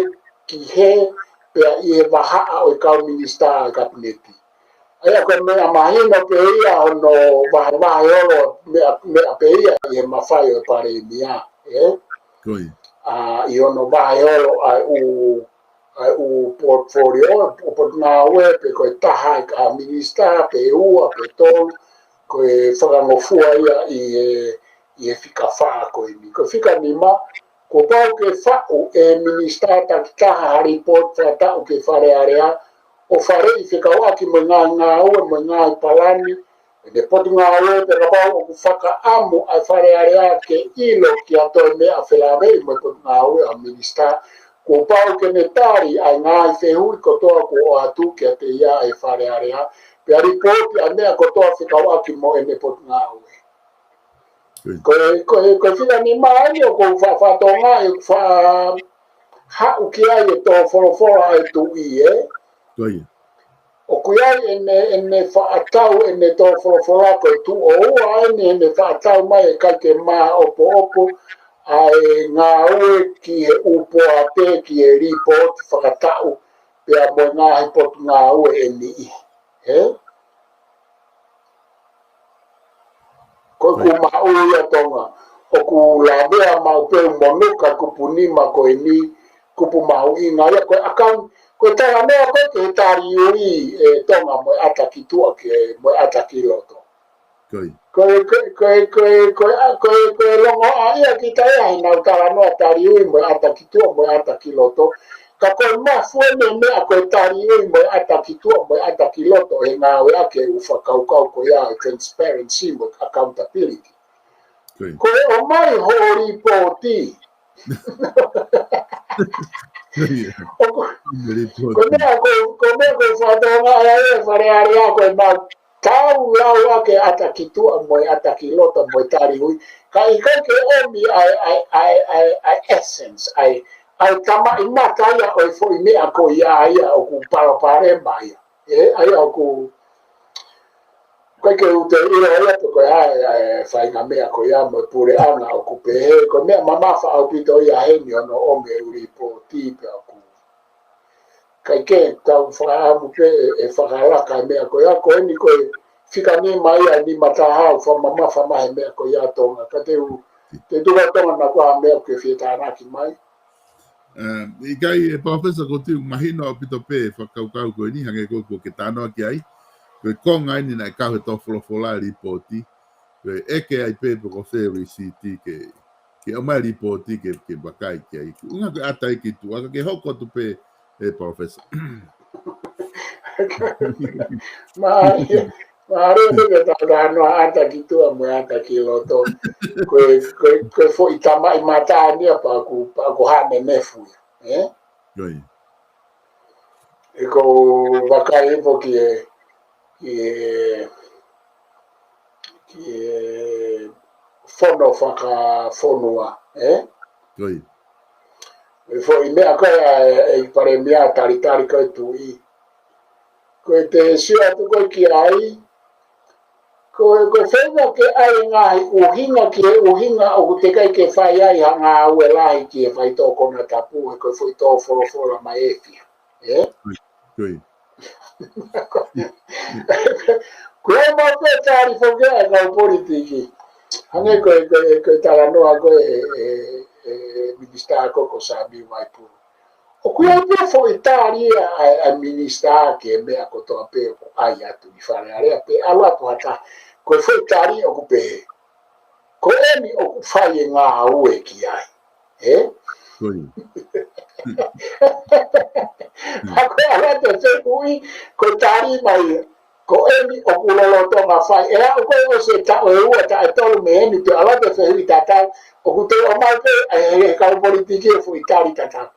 ki hē pea ʻi he vahaʻa ʻo e kau minisitā ʻa e kapineti. ʻA ia ko e meʻa mahino pē ia hono vahevahe holo meʻa, meʻa pē ia ʻi he mafai ʻo e palēmia, ē? Ko ia. ʻA, ʻi hono vahe holo ʻa e ʻū, ʻa e ʻū portfolio, ʻū potungāue, pe ko e taha ʻa e kau minisitā, pe ua, pe tolu, ko e fakangofua ia ʻi he, ʻi he fika fā ko eni. Ko e fika nima, kuo pau ke faʻu ʻe he minisitā takitaha ha lipooti fakataʻu ki he Fale Alea, ʻo faleʻi fekauʻaki mo e ngaahi ngāue, mo e ngaahi palani, ʻene potungāue pe kapau ʻoku fakaʻamu ʻa e Fale Alea ke ʻilo ki ha toe meʻa felāveʻi mo e potungāue ʻa e minisitā, kuo pau ke ne tali ʻa e ngaahi fehuʻi kotoa kuo ʻoatu kiate ia ʻe he Fale Alea, pea lipooti ʻa e meʻa kotoa fekauʻaki mo ʻene potungāue. Ko ia. Ko e, ko e, ko e fika nima eni ʻoku ou fa-, fakatonga, ʻe fa-, haʻu ki ai e tō folofola ʻa e Tuʻi, ē? Ko ia. ʻOku ʻi ai ʻene, ʻene fakaʻatau, ʻene tō folofola ko e tuʻo ua eni ʻene fakaʻatau mai ʻe ʻikai ke maʻopoʻopo ʻa e ngāue ki he ʻū poate, ki he lipooti fakataʻu, pea mo e ngaahi potungāue ʻe niʻihi. Ē? Ko e kupu mahuʻinga ia Tonga. ʻOku lavea maʻu pē ʻū monu ka kupu nima ko eni, kupu mahuʻinga ia ko e ʻakau, ko e talanoa ko ē ki he tali ui ʻe Tonga mo e ʻata ki tuʻa ke, mo e ʻata ki loto. Ko ia. Ko e, ko e, ko e, ko e, ko e, a, ko e, ko e longoaʻa ia kita ia heʻenau talanoa tali ui mo e ʻata ki tuʻa mo e ʻata ki loto. Ka ko e mafu eni e meʻa ko e tali ui mo e ʻata ki tuʻa mo e ʻata ki loto he ngāueʻaki e ʻū fakakaukau ko ia ʻo e transparency mo e accountability. Ko ia. Ko e ʻomai hoʻo lipooti. Ko ia. ʻOku, ʻomai lipooti. ko e meʻa ko, ko e meʻa ko e fakatonga ʻa e Fale Alea ko e mau tau lau ʻaki e ʻata ki tuʻa mo e ʻata ki loto mo e tali ui. Ka ʻikai ke ʻomi ʻa e, ʻa e, ʻa e, ʻa e, ʻa e essence, ʻa e, ʻa e tamaʻimata ia ʻo e foʻi meʻa ko ia ia ʻoku palopalema ia. ʻE, ʻa ia ʻoku, ʻikai ke u toe ʻilo ia pe ko e hā e, e faʻahinga meʻa ko ia mo e puleʻanga ʻoku pehē, ko e meʻa mamafa ʻaupito ia heni ʻo ne ʻomai e ʻū lipooti pea ʻoku ʻikai ke tau fakaʻamu pē ʻe, ʻe fakalaka e meʻa ko ia, ko eni ko e fika nima ia, nima taha ʻoku fakamamafa mai he meʻa ko ia Tonga. Ka te u, te u tuku atu Tonga naʻa ko ha meʻa ʻoku ke fie tānaki mai. ʻE, ʻikai ē Palōfesa, ko u tui ʻoku mahino ʻaupito pē e fakakaukau ko eni, hangē ko ē ʻoku ke talanoa ki ai. Ko e konga eni naʻe kau he tō folofola e lipooti. Ko e ʻeke ai pē pe ko fē e lisiti ke, ke ʻomai e lipooti ke, ke vakai ki ai. Ko e ʻuhinga ko e ʻata ia ki tuʻa, ka ke hoko atu pē ē Palōfesa. Mālie, mālie pē ke talanoa ʻata ki tuʻa mo e ʻata ki loto. Ko e, ko e, ko e foʻi tamaʻimata eni ia pea ʻoku, pea ʻoku hane nefu ia. ʻE? Ko ia. ʻE ko u vakai hifo ki he, ki he, ki he fono fakafonua, ʻe? Ko ia. ʻE foʻi meʻa ko ē ʻa e, ʻe Palēmia talitali ko e tuʻi. Ko e te sio atu ko ē ki ai, ko, ko e feinga ke ʻai e ngaahi ʻuhinga ki he ʻuhinga ʻoku teʻeki ai ke fai ai ha ngāue lahi ki he faitoʻo konatapu, he ko e foʻi tō folofola mai ʻe fiha. ʻE? Ko ia. Ko ia. Ko e mau pē tali foki ʻa e kau politiki. Hangē ko e, ko e, ko e talanoa ko ē ʻe, ʻe, ʻe Minisitā ko ē ko Sami Vaipulu. ʻOku ʻi ai pē foʻi tali ia ʻa e, ʻa e minisitā ki he meʻa kotoa pē ʻoku ʻai atu ʻi Fale Alea pe ʻalu atu ha taha. Ko e foʻi tali ʻoku pehē, ko eni ʻoku fai e ngāue ki ai. ʻE? Ko ia. Pea ko e ʻalu atu e fekui, ko e tali mai ia, ko eni ʻoku lolotonga fai. ʻE aʻu ko ē ʻosi e taʻu ʻe ua, taʻu ʻe tolu mei heni, te u ʻalu atu e fehuʻi tatau, ʻoku toe ʻomai pē ʻe he kau politiki e foʻi tali tatau.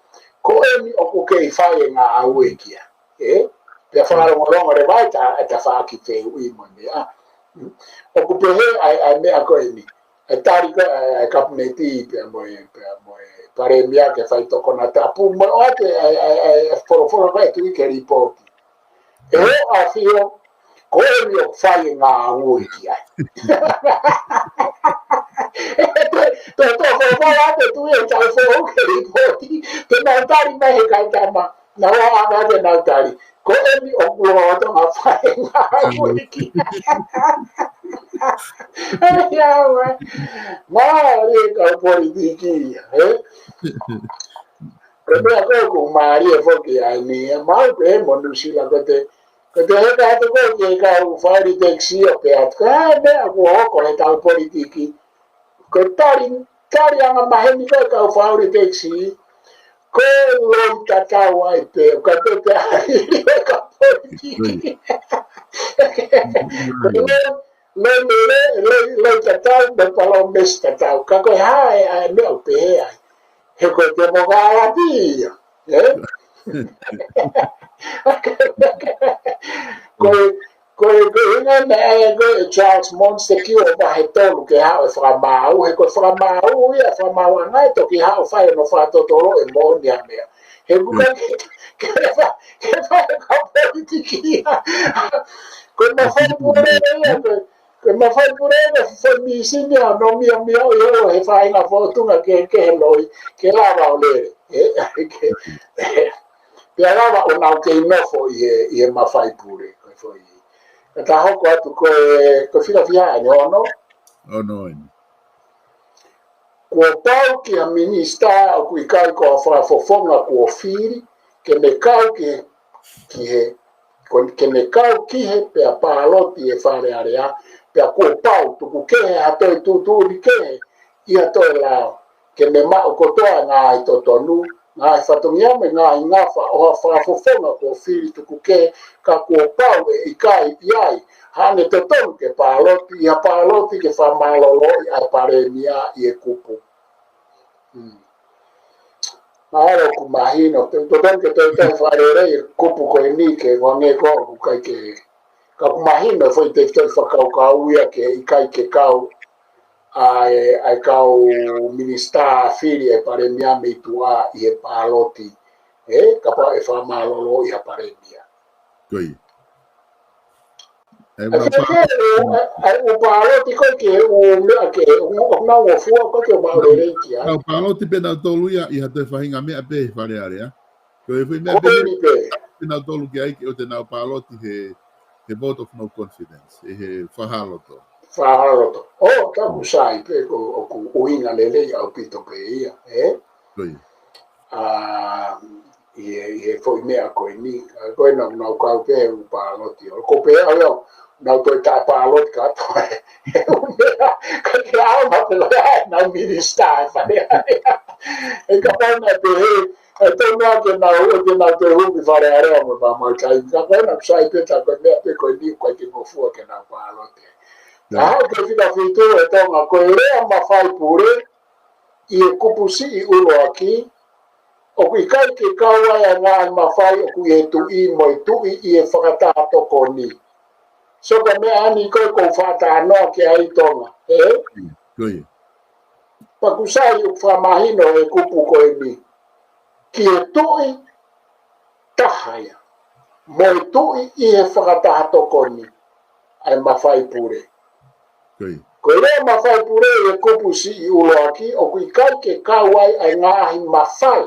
Ko eni ʻoku kei fai e ngāue ki ai. ʻE? Pea fakalongolongo leva ʻeta, ʻeta faʻaki fehuʻi mo e meʻa. ʻOku pehē ʻa e, ʻa e meʻa ko eni. ʻE tali ko ē ʻa e, ʻa e kapineti pea mo e, pea mo e Palēmia ki he faitoʻo konatapu mo e ʻoatu e, ʻa e, ʻa e, ʻa e, ʻa e folofola ko ē ʻa e tuʻi ki he lipooti. ʻE ʻAfio, ko eni ʻoku fai e ngāue ki ai. Pea, pea tō folofola ʻa e tuʻi ʻe taʻu foʻou ki he lipooti, te nau tali mai he kaitama, nau ō ʻo ʻave atu ʻenau tali. Ko eni ʻoku lolotonga fai e ngāue ki ai. Ai, ʻauē. Mālie e kau politiki ia, ʻe? Ko e meʻa ko ē ʻoku mālie foki ai ni, ʻa e mau pē mo Nuʻusila ko ē te, ko e te heka atu ko ē ki he kau faʻu litekiso pē atu, ko e hā e meʻa ʻoku hoko he tau politiki. Ko e tali, tali angamaheni ko ē kau faʻu litekiso, ko e loi tatau ai pē, ʻoku ʻikai pē te ai e kau politiki. Ko e loi, loi, loi, loi, loi tatau, mo e palōmesi tatau. Ka ko e hā e, ʻa e meʻa ʻoku pehē ai. He ko e temokalati ia, ʻe? Ko e, ko e, ko e ʻuhinga naʻe ʻai ko ē ʻe Charles Montagu ʻo vahe tolu ke haʻu e fakamaau, he ko e fakamaau ia, fakamaauʻanga ʻe toki haʻu ʻo fai hono fakatotolo e moʻoni ʻa e meʻa. He ʻoku ʻikai ke, ke fai, ke fai e kau politiki ia. Ko e mafai pule ia, ko e, ko e mafai pule ia, ko e foʻi mīsini ʻa hono miomio ʻi holo he faʻahinga fōtunga kehekehe loi, ke lava ʻo lele. ʻE, ke, pea lava ʻo nau kei nofo ʻi he, ʻi he mafai pule, ko e foʻi. Ka ta hoko atu ko e, ko e fika fiha ʻeni, ono? Ono ʻeni. Kuo pau ki ha minisitā ʻoku ʻikai ko ha fakafofonga kuo fili, ke ne kau ki he, ki he, ko, ke ne kau ki he pea pāloti ʻi Fale Alea, pea kuo pau tuku kehe ha toe tuʻutuʻuni kehe ʻi ha toe lao, ke ne maʻu kotoa e ngaahi totonu, ngaahi fatongia mo e ngaahi ngafa ʻo ha fakafofonga kuo fili tuku kehe, ka kuo pau ʻe ʻikai ʻi ai haʻane totonu ke pāloti, ʻi ha pāloti ke fakamālōlōʻi ʻa e Palēmia ʻi he kupu. Hmm. Mahalo ʻoku mahino, pe totonu ke toe toe fakalelei e kupu ko eni ke ʻoange ko ē ʻoku ʻikai ke, ka ʻoku mahino e foʻi tefitoʻi fakakaukau ia ke ʻikai ke kau ʻa e, ʻa e kau minisitā fili ʻe he palēmia mei tuʻa ʻi he pāloti, ē, kapau ʻe fakamālōlō ʻi ha palēmia. Ko ia. ʻE, ʻe, ʻe, ʻe, ʻe, ʻū pāloti ko ē ke ʻū meʻa ke ʻū, ʻū, ʻū ngofua ko ē ke ʻū maʻu lelei ki ai. Nau pāloti pē nautolu ia ʻi ha toe faʻahinga meʻa pē he Fale Alea. Ko e foʻi meʻa pē eni pē. Pē nautolu ki ai ke ʻoua te nau pāloti he, he vote of no confidence, ʻi he fakahā loto. Fakahā loto. ʻŌ, taku sai pē ko ʻoku ʻuhinga lelei ʻaupito pē ia, ē? Ko ia. ʻA, ʻi he, ʻi he foʻi meʻa ko eni. ʻA, ko ena naʻa nau kau pē he ʻū pāloti. ʻO ko pē au ia, nau toe taʻe pāloti kātoa. He ʻū meʻa, ka ke au ma pē loa, nau minisitā ʻe Fale Alea. ʻE kapau naʻe pehē, ʻe tonu ke nau, ʻe te nau toe hū ki Fale Alea mo pā mai kai. Ka ko ena sai pē ta ko e meʻa pē ko eni ko e ke ngofua ke nau pāloti. Ka haʻu ki he fika fitu ʻe Tonga ko e lea mafai pule, ʻi he kupu siʻi ʻuluaki, ʻoku ʻikai ke kau ai ʻa e ngaahi mafai ʻoku ʻi he tuʻi mo e tuʻi ʻi he fakataha tokoni. So ko e meʻa eni ko ē ʻoku ou fakatalanoa ki ai Tonga, ē? Ko ia. Pea ʻoku sai ʻoku fakamahino he kupu ko eni. Ki he tuʻi taha ia. Mo e tuʻi ʻi he fakataha tokoni. ʻA e mafai pule. Ko ia. Ko e lea mafai pule ʻi he kupu siʻi ʻuluaki, ʻoku ʻikai ke kau ai ʻa e ngaahi mafai.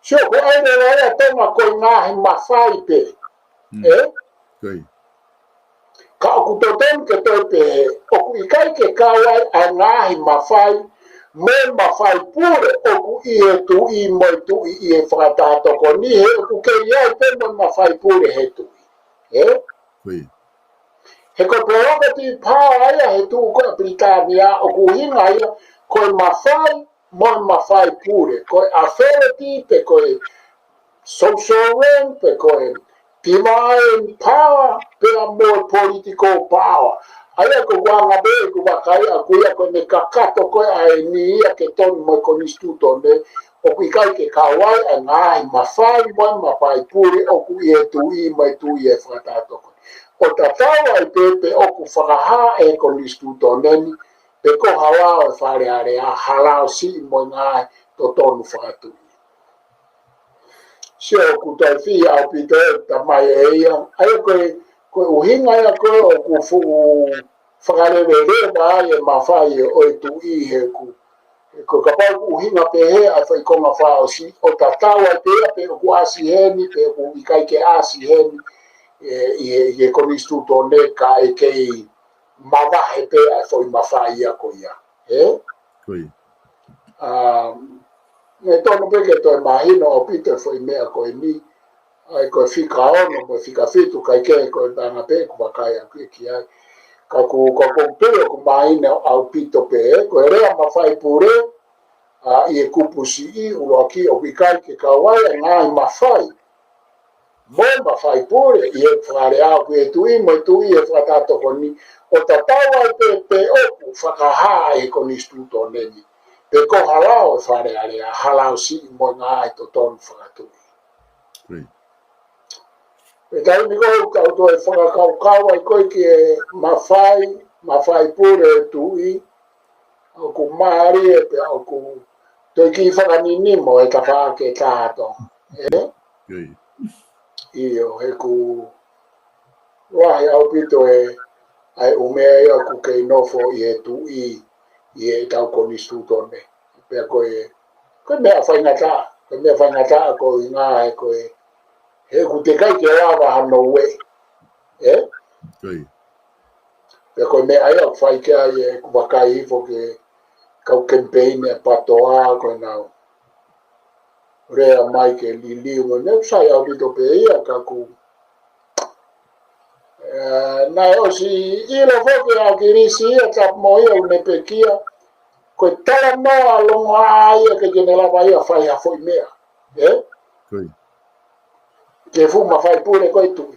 Sio, ko e ʻai leva ia Tonga ko e ngaahi mafai pē. Mm. Ē? Ko ia. Ka ʻoku totonu ke toe pehē, ʻoku ʻikai ke kau ai ʻa e ngaahi mafai, mo e mafai pule ʻoku ʻi he tuʻi mo e tuʻi ʻi he fakataha tokoni he ʻoku kei ʻi ai pē mo e mafai pule he tuʻi. Ē? Ko ia. He ko e prerogative power ia he tuʻu ko ē ʻa Pilitānia ʻoku ʻuhinga ia ko e mafai mo e mafai pule, ko e authority pe ko e social rank pe ko e divine power pea mo e political power. ʻA ia ko e anga pē ʻeku vakai ʻaku ia ko e meʻa kakato ko ē ʻa eni ia ke tonu mo e konisitūtone, ʻoku ʻikai ke kau ai ʻa e ngaahi mafai mo e mafai pule ʻoku ʻi he tuʻi mo e tuʻi ʻi he fakataha tokoni. ʻO tatau ai pē pe ʻoku fakahā ʻe he konisitūtone ni, pe ko ha lao ʻo e Fale Alea, ha lao siʻi mo e ngaahi totonu fakatuʻi. Sio ʻoku toe fihi ʻaupito e tamai ʻe ia. ʻA ia ko e, ko e ʻuhinga ia ko ē ʻoku fuʻu fakaleveleva ai e mafai ʻo e tuʻi he ʻoku, he ko e kapau ʻoku ʻuhinga pehē ʻa e foʻi konga fakaʻosi ʻo tatau ai pē ia pe ʻoku ʻasi heni, pe ʻoku ʻikai ke ʻasi heni, ē, ʻi he, ʻi he konisitūtone ka ʻe kei mavahe pē ʻa e foʻi mafai ia ko ia. Ē? Ko ia. ʻA, ʻe tonu pē ke toe mahino ʻaupito e foʻi meʻa ko eni, ʻa ia ko e fika ono mo e fika fitu, kae kehe ko e anga pē ʻeku vakai ʻaku ia ki ai. Ka ʻoku, ka ʻoku ou pehē ʻoku mahino ʻaupito pē, ko e lea mafai pule, ʻa, ʻi he kupu siʻi ʻuluaki ʻoku ʻikai ke kau ai ʻa e ngaahi mafai mo e mafai pule ʻi he Fale Alea ʻoku ʻi he tuʻi mo e tuʻi ʻi he fakataha tokoni ʻo tatau ai pē pe ʻoku fakahā ʻe he konisitūtone ni pe ko ha lao ʻo e Fale Alea, ha lao siʻi mo e ngaahi totonu fakatuʻi. Ko ia. Pea taimi ko ē ʻoku tau toe fakakaukau ai ko ē ki he mafai, mafai pule ʻo e tuʻi, ʻoku mālie pea ʻoku toe kiʻi fakaninimo e tafaʻaki ʻe taha Tonga. Ē? Ko ia. ʻIo, he ʻoku lahi ʻaupito e, ʻa e ʻū meʻa ia ʻoku kei nofo ʻi he tuʻi, ʻi heʻetau konisitūtone. Pea ko e, ko e meʻa faingataʻa, ko e meʻa faingataʻa ko e ʻuhinga he ko e, he ʻoku teʻeki ai ke lava hano ueʻi. Ē? Ko ia. Pea ko e meʻa ia ʻoku fai ki ai ʻeku vakai hifo ki he kau kemipeini ʻa e PATOA ko ʻenau lea mai ke liliu mo e meʻa ʻoku sai ʻaupito pē ia ka ʻoku, ē, naʻe ʻosi ʻilo foki ʻe ʻAkilisi ia tapu mo ia ʻoku ne pekia, ko e talanoa longoaʻa ia ke ke ne lava ia fai ha foʻi meʻa. Ē? Ko ia. Ke fuʻu mafai pule ko e tuʻi.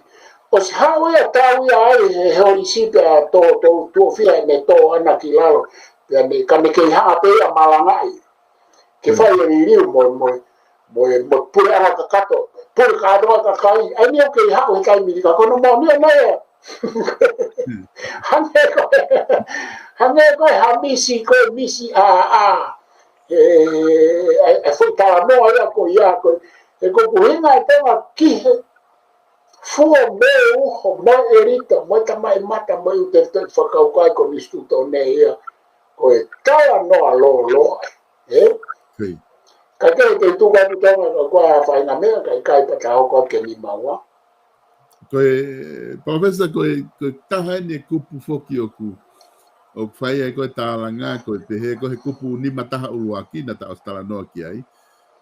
ʻOsi haʻu ia tau ia ai he, he holisi pea tō, tō, tuʻo fiha ʻene tō ʻana ki lalo. Pea ne, ka ne kei hanga pē ia malangaʻi. Ke fai e liliu mo, mo, mo, mo puleʻanga kakato. Pule kātoa kakai. ʻA eni ʻoku kei haʻu he taimi ni ka ko hono moʻoni ʻana ia. Hangē ko e, hangē ko e ha misi, ko e misi ʻa, ʻa, e, e, e foʻi talanoa ia ko ia, ko e, he ko e ʻuhinga ʻa Tonga ki he fua mo e uho, mo e ʻelita, mo e tamaʻimata, mo e ʻū tefitoʻi fakakaukau ʻa e konisitūtone ia, ko e talanoa lōloa, ē? Hei. Ka ke te tuku atu Tonga ka ko e faʻahinga meʻa, ka ʻikai pē ta hoko atu ke nima ua. Ko e, Palōfesa, ko e, ko e taha eni e kupu foki ʻoku, ʻoku fai ai ko e tālanga, ko e pehē ko e he kupu nima taha ʻuluaki naʻa ta ʻosi talanoa ki ai.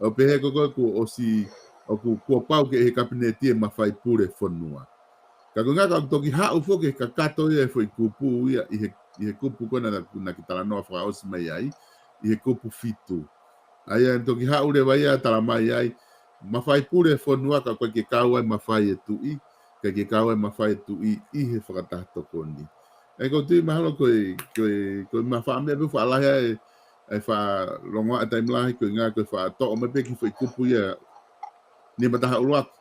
ʻO pehē ko e ko e kuo ʻosi, ʻoku kuo pau ke ʻi he kapineti e mafai pule fonua. Ka ko e ʻuhinga ka ʻoku toki haʻu foki he kakato ia e foʻi kupu ia, ʻi he, ʻi he kupu ko ena naʻa, naʻa ke talanoa fakaʻosi mai ai, ʻi he kupu fitu. ʻA ia toki haʻu leva ia talamai ai, mafai pule fonua ka ʻoku ʻikai ke kau ai mafai e tuʻi, ʻikai ke kau ai mafai e tuʻi ʻi he fakataha tokoni. ʻA ia ʻoku ou tui mahalo ko e, ko e, ko e mafaʻa meʻa pē faʻa lahi ai, ʻa e faʻa longoaʻa e taimi lahi ko e ʻuhinga ko e faʻa toʻo mai pē ki he foʻi kupu ia nima taha ʻuluaki.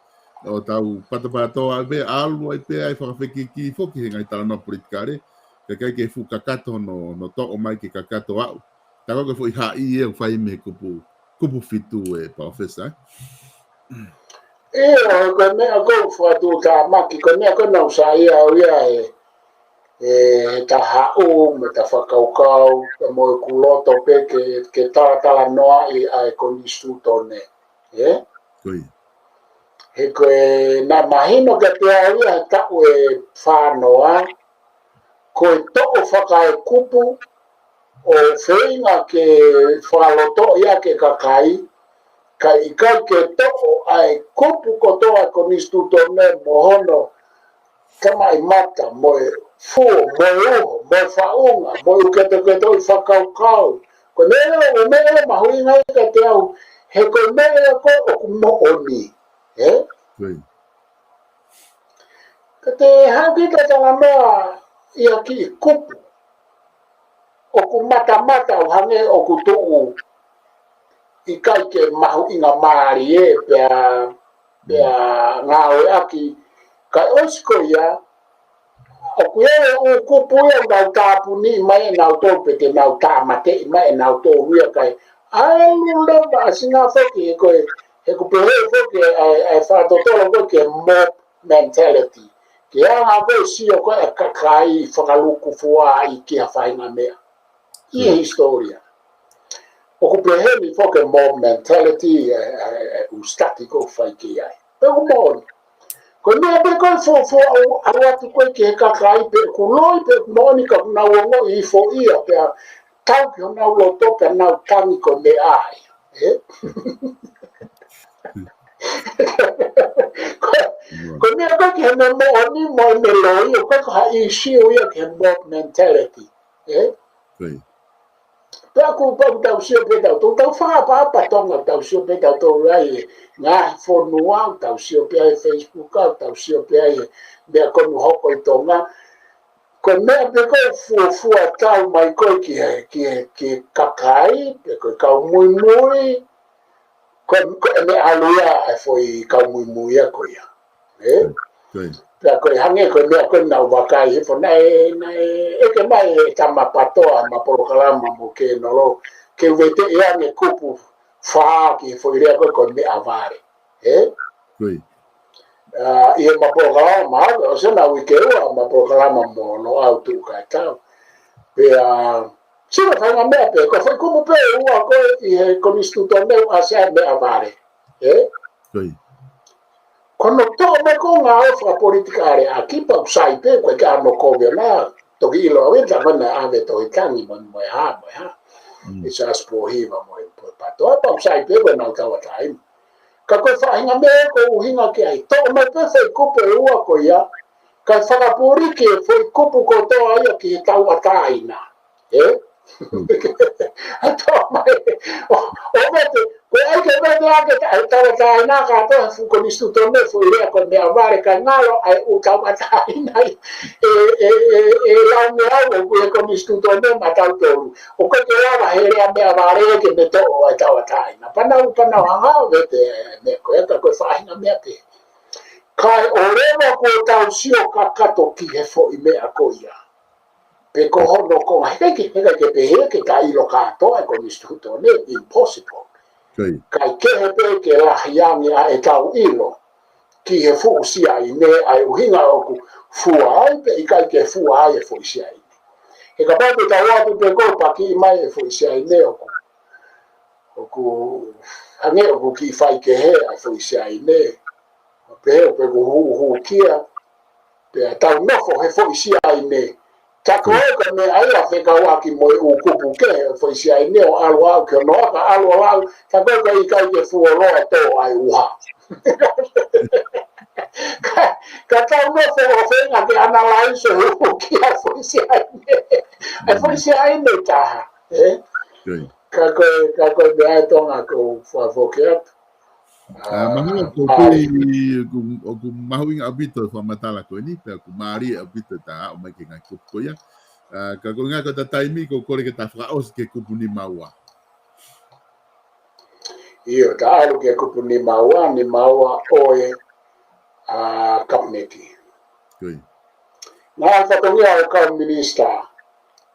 ʻO tau patapatoa ai pē, ʻalu ai pē ʻa e fakafekiki foki he ngaahi talanoa politikale, ka ʻikai ke fuʻu kakato hono, hono toʻo mai ke kakato aʻu. Tā ko e ko e foʻi haʻi ia ʻoku fai mei he kupu, kupu fitu ē, Palōfesa, ē? ʻIo, ko e meʻa ko e fakatuʻutāmaki, ko e meʻa ko ena naʻá ku saiʻia au ia ē, ē, he ta haʻu, mo e ta fakakaukau, mo ʻeku loto pē ke, ke talatalanoaʻi ʻa e konisitūtone, ē? Ko ia. He ko e naʻe mahino kiate au ia he taʻu ʻe fānoa, ko e toʻo fakaekupu ʻo feinga ke fakalotoʻi ʻaki e kakai, ka ʻikai ke toʻo ʻa e kupu kotoa e konisitūtone mo hono tamaʻimata, mo e fuo, mo e uho, mo e faʻunga, mo e ʻū ketoketoʻi fakakaukau. Ko e meʻa ia, ʻū meʻa ia mahuʻinga ia kiate au, he ko e meʻa ia ko ē ʻoku moʻoni, ē? Ko ia. Ka te haʻu kita talanoa ia ki he kupu ʻoku matamata ʻo hangē ʻoku tuʻu ʻikai ke mahuʻingamālie pea, pea ngāueʻaki. Kae ʻosi ko ia, ʻoku ʻi ai e ʻū kupu ia ʻoku nau tāpuniʻi mai ʻe nautolu pe te nau tāmateʻi mai ʻe nautolu ia kae ʻalu leva ʻa Singapore ki he ko e, he ʻoku pehē foki ʻa e, ʻa e fakatotolo ko ē ki he mob mentality. Ke anga ko e sio ko ē ʻa e kakai fakalukufua ai ki ha faʻahinga meʻa. ʻI he hisitōlia. ʻOku pehē ni foki e mob mentality, e, e, e, ʻū study ʻoku fai ki ai. Pea ʻoku moʻoni. Ko e meʻa pē ko e fuofua ʻo ʻalu atu ko ē ki he kakai pe ʻoku loi pe ʻoku moʻoni ka ʻoku nau ongoʻi hifo ia pea tau ki honau loto pea nau tangi ko e meʻa ia. Ē? Ko, ko e meʻa ko ē ki he meʻa moʻoni mo e meʻa loi, ʻoku ʻikai ko ha ʻīsiu ia ki he mob mentality. Ē? Ko ia. Pea ʻoku, pea ʻoku tau sio pē tautolu, tau fakaʻapaʻapa Tonga, tau sio pē tautolu ai e ngaahi fonua, tau sio pē ai e Facebook, tau sio pē ai e meʻa ko eni ʻoku hoko ʻi Tonga. Ko e meʻa pē ko e fuofua tau mai ko ē ki he, ki he, ki he kakai, pe ko e kau muimui, ko e, ko e meʻa ʻalu ia ʻa e foʻi kau muimui ia ko ia. Ē? Ko ia. Pea ko e hangē ko e meʻa ko ē naʻá ku vakai hifo naʻe, naʻe ʻeke mai ʻe Tama Patoa ma polokalama mo Kenolo, ke u veteʻi ange kupu fā ki he foʻi lea ko ē ko e meʻavale. Ē? Ko ia. ʻA, ʻi heʻema polokalama, ʻo sena uike ua, ʻema polokalama mo Loʻau Tuʻukaetau. Pea, sila faʻahinga meʻa pē, ko e foʻi kupu pē ʻe ua ko ē ʻi he konisitūtone ʻoku ʻasi ai e meʻavale. Ē? Ko ia. Ko hono toʻo mai ko ē ngāue fakapolitikale ʻaki pea ʻoku sai pē, ko e ka no ko vena, toki ʻilo au ʻe ta mana ave tohi tangi mo, mo e hā, mo e hā. Mm. ʻE Siaosi Pōhiva mo e, mo e Patoa, pea ʻoku sai pē, ko e nau tauʻatāina. Ka ko e faʻahinga meʻa ko e ʻuhinga ki ai, toʻo mai pē foʻi kupu ʻe ua ko ia, kae fakapuliki e foʻi kupu kotoa ia ki he tauʻatāina. Ē? Mm. ʻA toʻo mai, ʻo, ʻo vete, ko e ʻai ke vete ake ta, e tauʻatāina kātoa he fuʻu konisitūtone, foʻi lea ko e meʻavale kae ngalo ai ʻū tauʻatāina ē, ē, ē, ē, lau meʻa au ʻoku ʻi he konisitūtone maʻatautolu. ʻOku ʻikai ke lava he lea meʻavale ke ne toʻo ai e tauʻatāina. Pea nau, pea nau hanga ʻo vete e meʻa ko ē ka ko e faʻahinga meʻa pē. Kae ʻoua kuo tau sio kakato ki he foʻi meʻa ko ia. Pe ko hono konga, heʻikai ke, heʻikai ke pehē ke ta ʻilo kātoa e konisitūtone, impossible. Kae kehe pē ke lahi ange ʻa ʻetau ʻilo ki he fuʻu siaine, ʻa e ʻuhinga ʻoku fua ai pe ʻikai ke fua ai e foʻi siaine. He kapau te tau ʻatu pē ko e pakiʻi mai e foʻi siaine ʻoku, ʻoku hangē ʻoku kiʻi faikehe ʻa e foʻi siaine. Pehē ʻoku huhukia, pea tau nofo he foʻi siaine. Ka ko e ka meʻa ia fekauʻaki mo e ʻū kupu kehe ʻo e foʻi siaine ʻo ʻalu ʻo aʻu ki hono aka ʻalu ʻo aʻu, ka ko e ka ʻikai ke fuoloa tō ai ʻuha. Ka, ka tau nofo ʻo feinga ke analyze ʻo huhukia e foʻi siaine. E foʻi siaine taha, ē? Ka ko e, ka ko e meʻa ʻe Tonga ʻoku ou fakafoki atu. ʻA, mahalo ko e, ʻoku, ʻoku mahuʻinga ʻaupito e fakamatala ko eni, pea ʻoku mālie ʻaupito ʻeta ʻomai ki he ngaahi kupu ko ia. ʻA, ka ko e ʻuhinga ko ʻeta taimi, ʻoku ou kole ke ta fakaʻosi ki he kupu nima ua. ʻIo, ta ʻalu ki he kupu nima ua, nima ua ʻo e, ʻa, kapineti. Ngaahi fatongia ʻo e kau minisitā.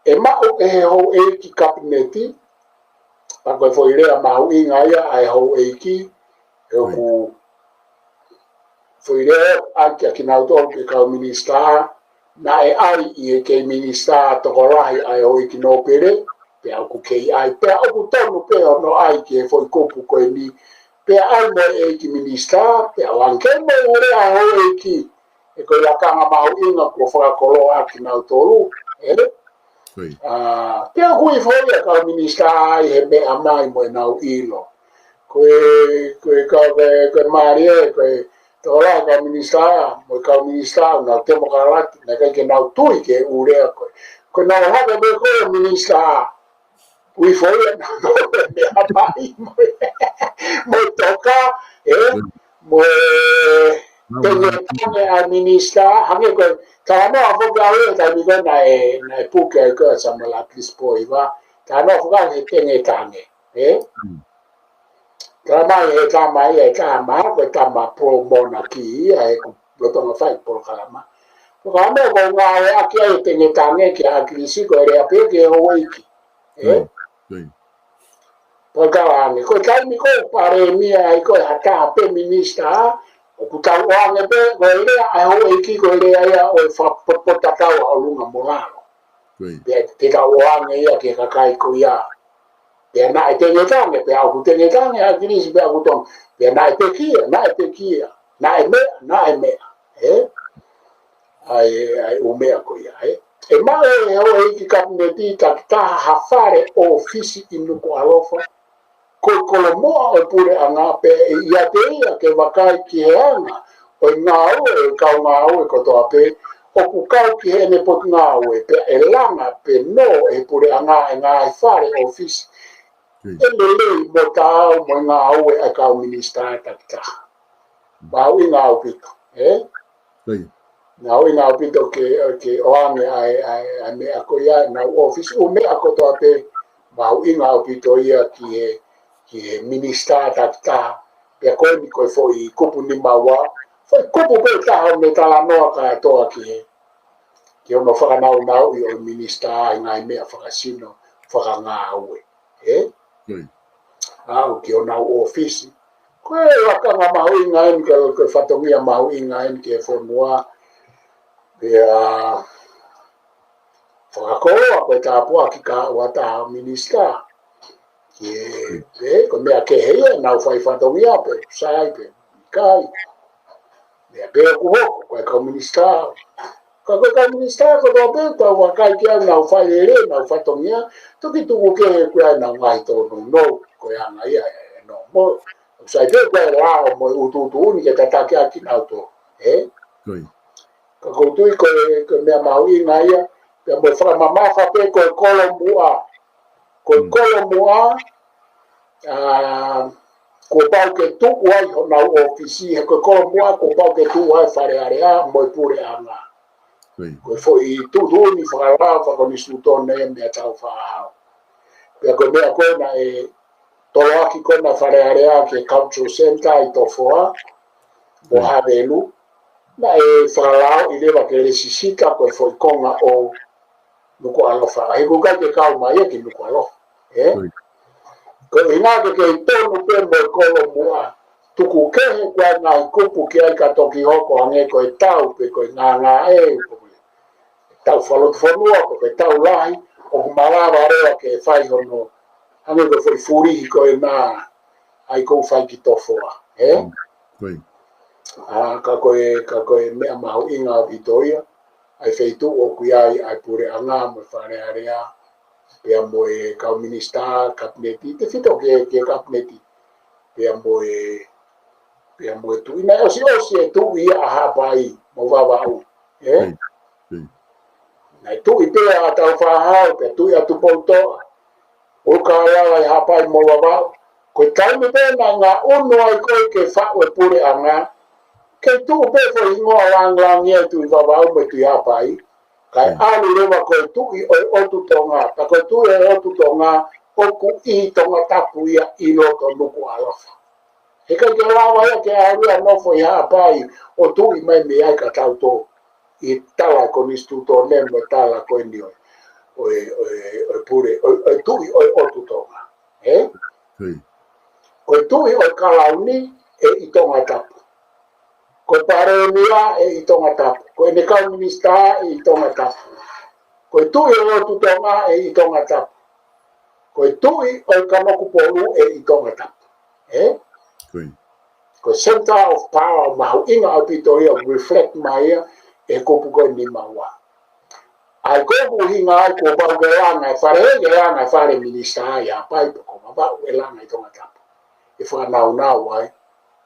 ʻE maʻu ʻe he houʻeiki kapineti, pea ko e foʻi lea mahuʻinga ia ʻa e houʻeiki, ʻoku foʻi lea ʻaki ʻa kinautolu ki he kau minisitā, naʻe ʻai ʻe he kei minisitā tokolahi ʻa e houʻeiki nōpele, pea ʻoku kei ʻai, pea ʻoku tonu pē hono ʻai ki he foʻi kupu ko eni, pea ʻai mo e ʻeiki minisitā, pea ʻoange mo e ʻū lea ʻa e houʻeiki, ʻe ko e lakanga mahuʻinga kuo fakakoloa ʻaki kinautolu, ē? ʻA, pea ʻoku ʻi foʻi ʻa e kau minisitā ʻi he meʻa mai mo ʻenau ʻilo. Ko e, ko e kau, ko e, ko e mālie, ko e tokolahi kau minisitā, mo e kau minisitā, nau temokalati, naʻe ʻikai ke nau tui ki he ʻū lea ko ē. Ko ʻenau hake pē ko e minisitā, ʻoku ʻi foʻi ʻenau meʻa mai, mo e, mo e toka, ē? Mo e tengetange ʻa e minisitā, hangē ko e, talanoa foki au ʻi he taimi ko ē naʻe, naʻe puke ai ko ē ʻa Samuela ʻAkilisi Pōhiva, talanoa foki au he tengetange, ē? Tala mai he tama ia, e tama, ko e tama pro-monarchy ia, he ʻoku lolotonga fai polokalama. Polokalama ko e ngāueʻaki ai e tengetange kia ʻAkilisi ko e lea pē ki he houʻeiki. Ē? Polokalama, ko e taimi ko ē palēmia ai ko e ha taha pē minisitā, ʻoku tau ʻoange pē, ko e lea ʻa e houʻeiki ko e lea ia ʻo e fakapotopototau ʻa ʻolunga mo lalo. Pea te tau ʻoange ia ki he kakai ko ia. Pea naʻe tengetange, pea ʻoku tengetange ʻa ʻAkilisi, pea ʻoku tonu. Pea naʻe pekia, naʻe pekia. Naʻe meʻa, naʻe meʻa. Ē? ʻA e, ʻa e ʻū meʻa ko ia, ē? ʻE maʻu ʻe he houʻeiki kapineti takitaha ha fale ʻōfisi ʻi Nukuʻalofa. Ko e kolomuʻa ʻo e puleʻanga pea ʻe ʻiate ia ke vakai ki he anga ʻo e ngāue ʻo e kau ngāue kotoa pē ʻoku kau ki heʻene potungāue pea ʻe langa pē ʻe he puleʻanga e ngaahi fale ʻōfisi ʻe lelei mo taau mo e ngāue ʻa e kau minisitā takitaha. Mahuʻinga ʻaupito, ē? Mahuʻinga ʻaupito ke, ke ʻoange ʻa e, ʻa e, ʻa e meʻa ko ia, ʻenau ʻōfisi, ʻū meʻa kotoa pē, mahuʻinga ʻaupito ia ki he, ki he minisitā takitaha, pea ko eni ko e foʻi kupu nima ua, foʻi kupu pē taha ʻo e talanoa kātoa ki he, ki hono fakanaunauʻi ʻo e minisitā ʻi he ngaahi meʻa fakasino, fakangāue. Ē? ʻAʻu ki honau ʻōfisi. Ko e lakanga mahuʻinga eni, ko e, ko e fatongia mahuʻinga eni ki he fonua. Pea fakakoloa ko e tāpuaki ki he ʻū taha minisitā. Ki he, pē, ko e meʻa kehe ia, nau fai fatongia pē, sai pē, kai. Meʻa pē ʻoku hoko, ko e kau minisitā. Ka ko e kau minisitā kotoa pē, tau vakai ki ai, nau fai lelei, nau fatongia, toki tuku kehe ko ia ʻenau ngaahi tōnounou, ko e anga ia ʻe nō mo. Sai pē ko e lao mo e ʻutuʻutu ni ke tataki ʻaki kinautolu. Ē? Ka ʻoku ou tui ko e, ko e meʻa mahuʻinga ia, pea mo e fakamamafa pē ko e kolomuʻa. Ko e kolomuʻa, ʻa, kuo pau ke tuʻu ai honau ʻōfisi, he ko e kolomuʻa kuo pau ke tuʻu ai Fale Alea mo e puleʻanga. Ko e foʻi tuʻutuʻuni fakalao fakakonisitūtone meʻa tau faʻahau. Pea ko e meʻa ko ē naʻe toloaki ko ena Fale Alea ki he Cultural Centre ʻi Tofoa, mo Havelu, Naʻe fakalao ʻi leva ke lesisita ko e foʻi konga ʻo Nukuʻalofa. ʻA ia ʻoku ʻikai ke kau mai ia ki Nukuʻalofa. Ē? Ko e ʻuhinga ke kei tonu pē mo e kolomuʻa. Tuku kehe ko e ngaahi kupu ki ai ka toki hoko hangē ko e tau pe ko e ngāngāʻeiki. Tau fakalotofonua pe ko e tau lahi, ʻoku malava leva ke fai hono, hangē ko e foʻi fulihi ko ena, ʻa ia ʻoku fai ki Tofoa. Ē? ʻA, ka ko e, ka ko e meʻa mahuʻinga ʻaupito ia, ʻa e feituʻu ʻoku ʻi ai ʻa e puleʻanga mo e Fale Alea, pea mo e kau minisitā, kapineti, tefito ki he, ki he kapineti, pea mo e, pea mo e tuʻi. Naʻe ʻosiʻosi e tuʻi ia ʻa Haʻapai mo Vavaʻu. Ē? Naʻe tuʻi pē ʻa Tāufaʻāhau, pea tuʻi ʻa Tupoutoʻa. ʻOku lava ʻi Haʻapai mo Vavaʻu. Ko e taimi pē naʻe ngaʻunu ai ko ē ke faʻu e puleʻanga, kei tuʻu pē foʻi hingoa lāngilangi ʻa e Tuʻi Vavaʻu mo e Tuʻi Haʻapai. Kae ʻalu leva ko e Tuʻi ʻo e ʻOtu Tonga. Pea ko e Tuʻi ʻo e ʻOtu Tonga, ʻoku ʻi Tongatapu ia ʻi loto Nukuʻalofa. Heʻikai ke lava ia ke ʻalu ia ʻo nofo ʻi Haʻapai ʻo tuʻi mai mei ai ka tau tō ʻi he tala konisitūtone mo e tala ko eni ʻo e, ʻo e, ʻo e, ʻo e pule, ʻo e, ʻo e Tuʻi ʻo e ʻOtu Tonga. Ē? Ko e Tuʻi ʻo e Kalauni ʻe ʻi Tongatapu. Ko e Palēmia ʻe ʻi Tongatapu. Ko ʻene kau minisitā ʻe ʻi Tongatapu. Ko e Tuʻi ʻo e ʻOtu Tonga ʻe ʻi Tongatapu. Ko e Tuʻi ʻo e Kanokupolu ʻe ʻi Tongatapu. Ē? Ko e center of power mahuʻinga ʻaupito ia, reflect mai ia ʻe he kupu ko e nima ua. ʻA ia ko e ʻuhinga ia kuo pau ke langa e fale, ke langa e fale minisitā ʻi Haʻapai pe ko Vavaʻu ʻe langa ʻi Tongatapu. ʻE fakanaunau ai,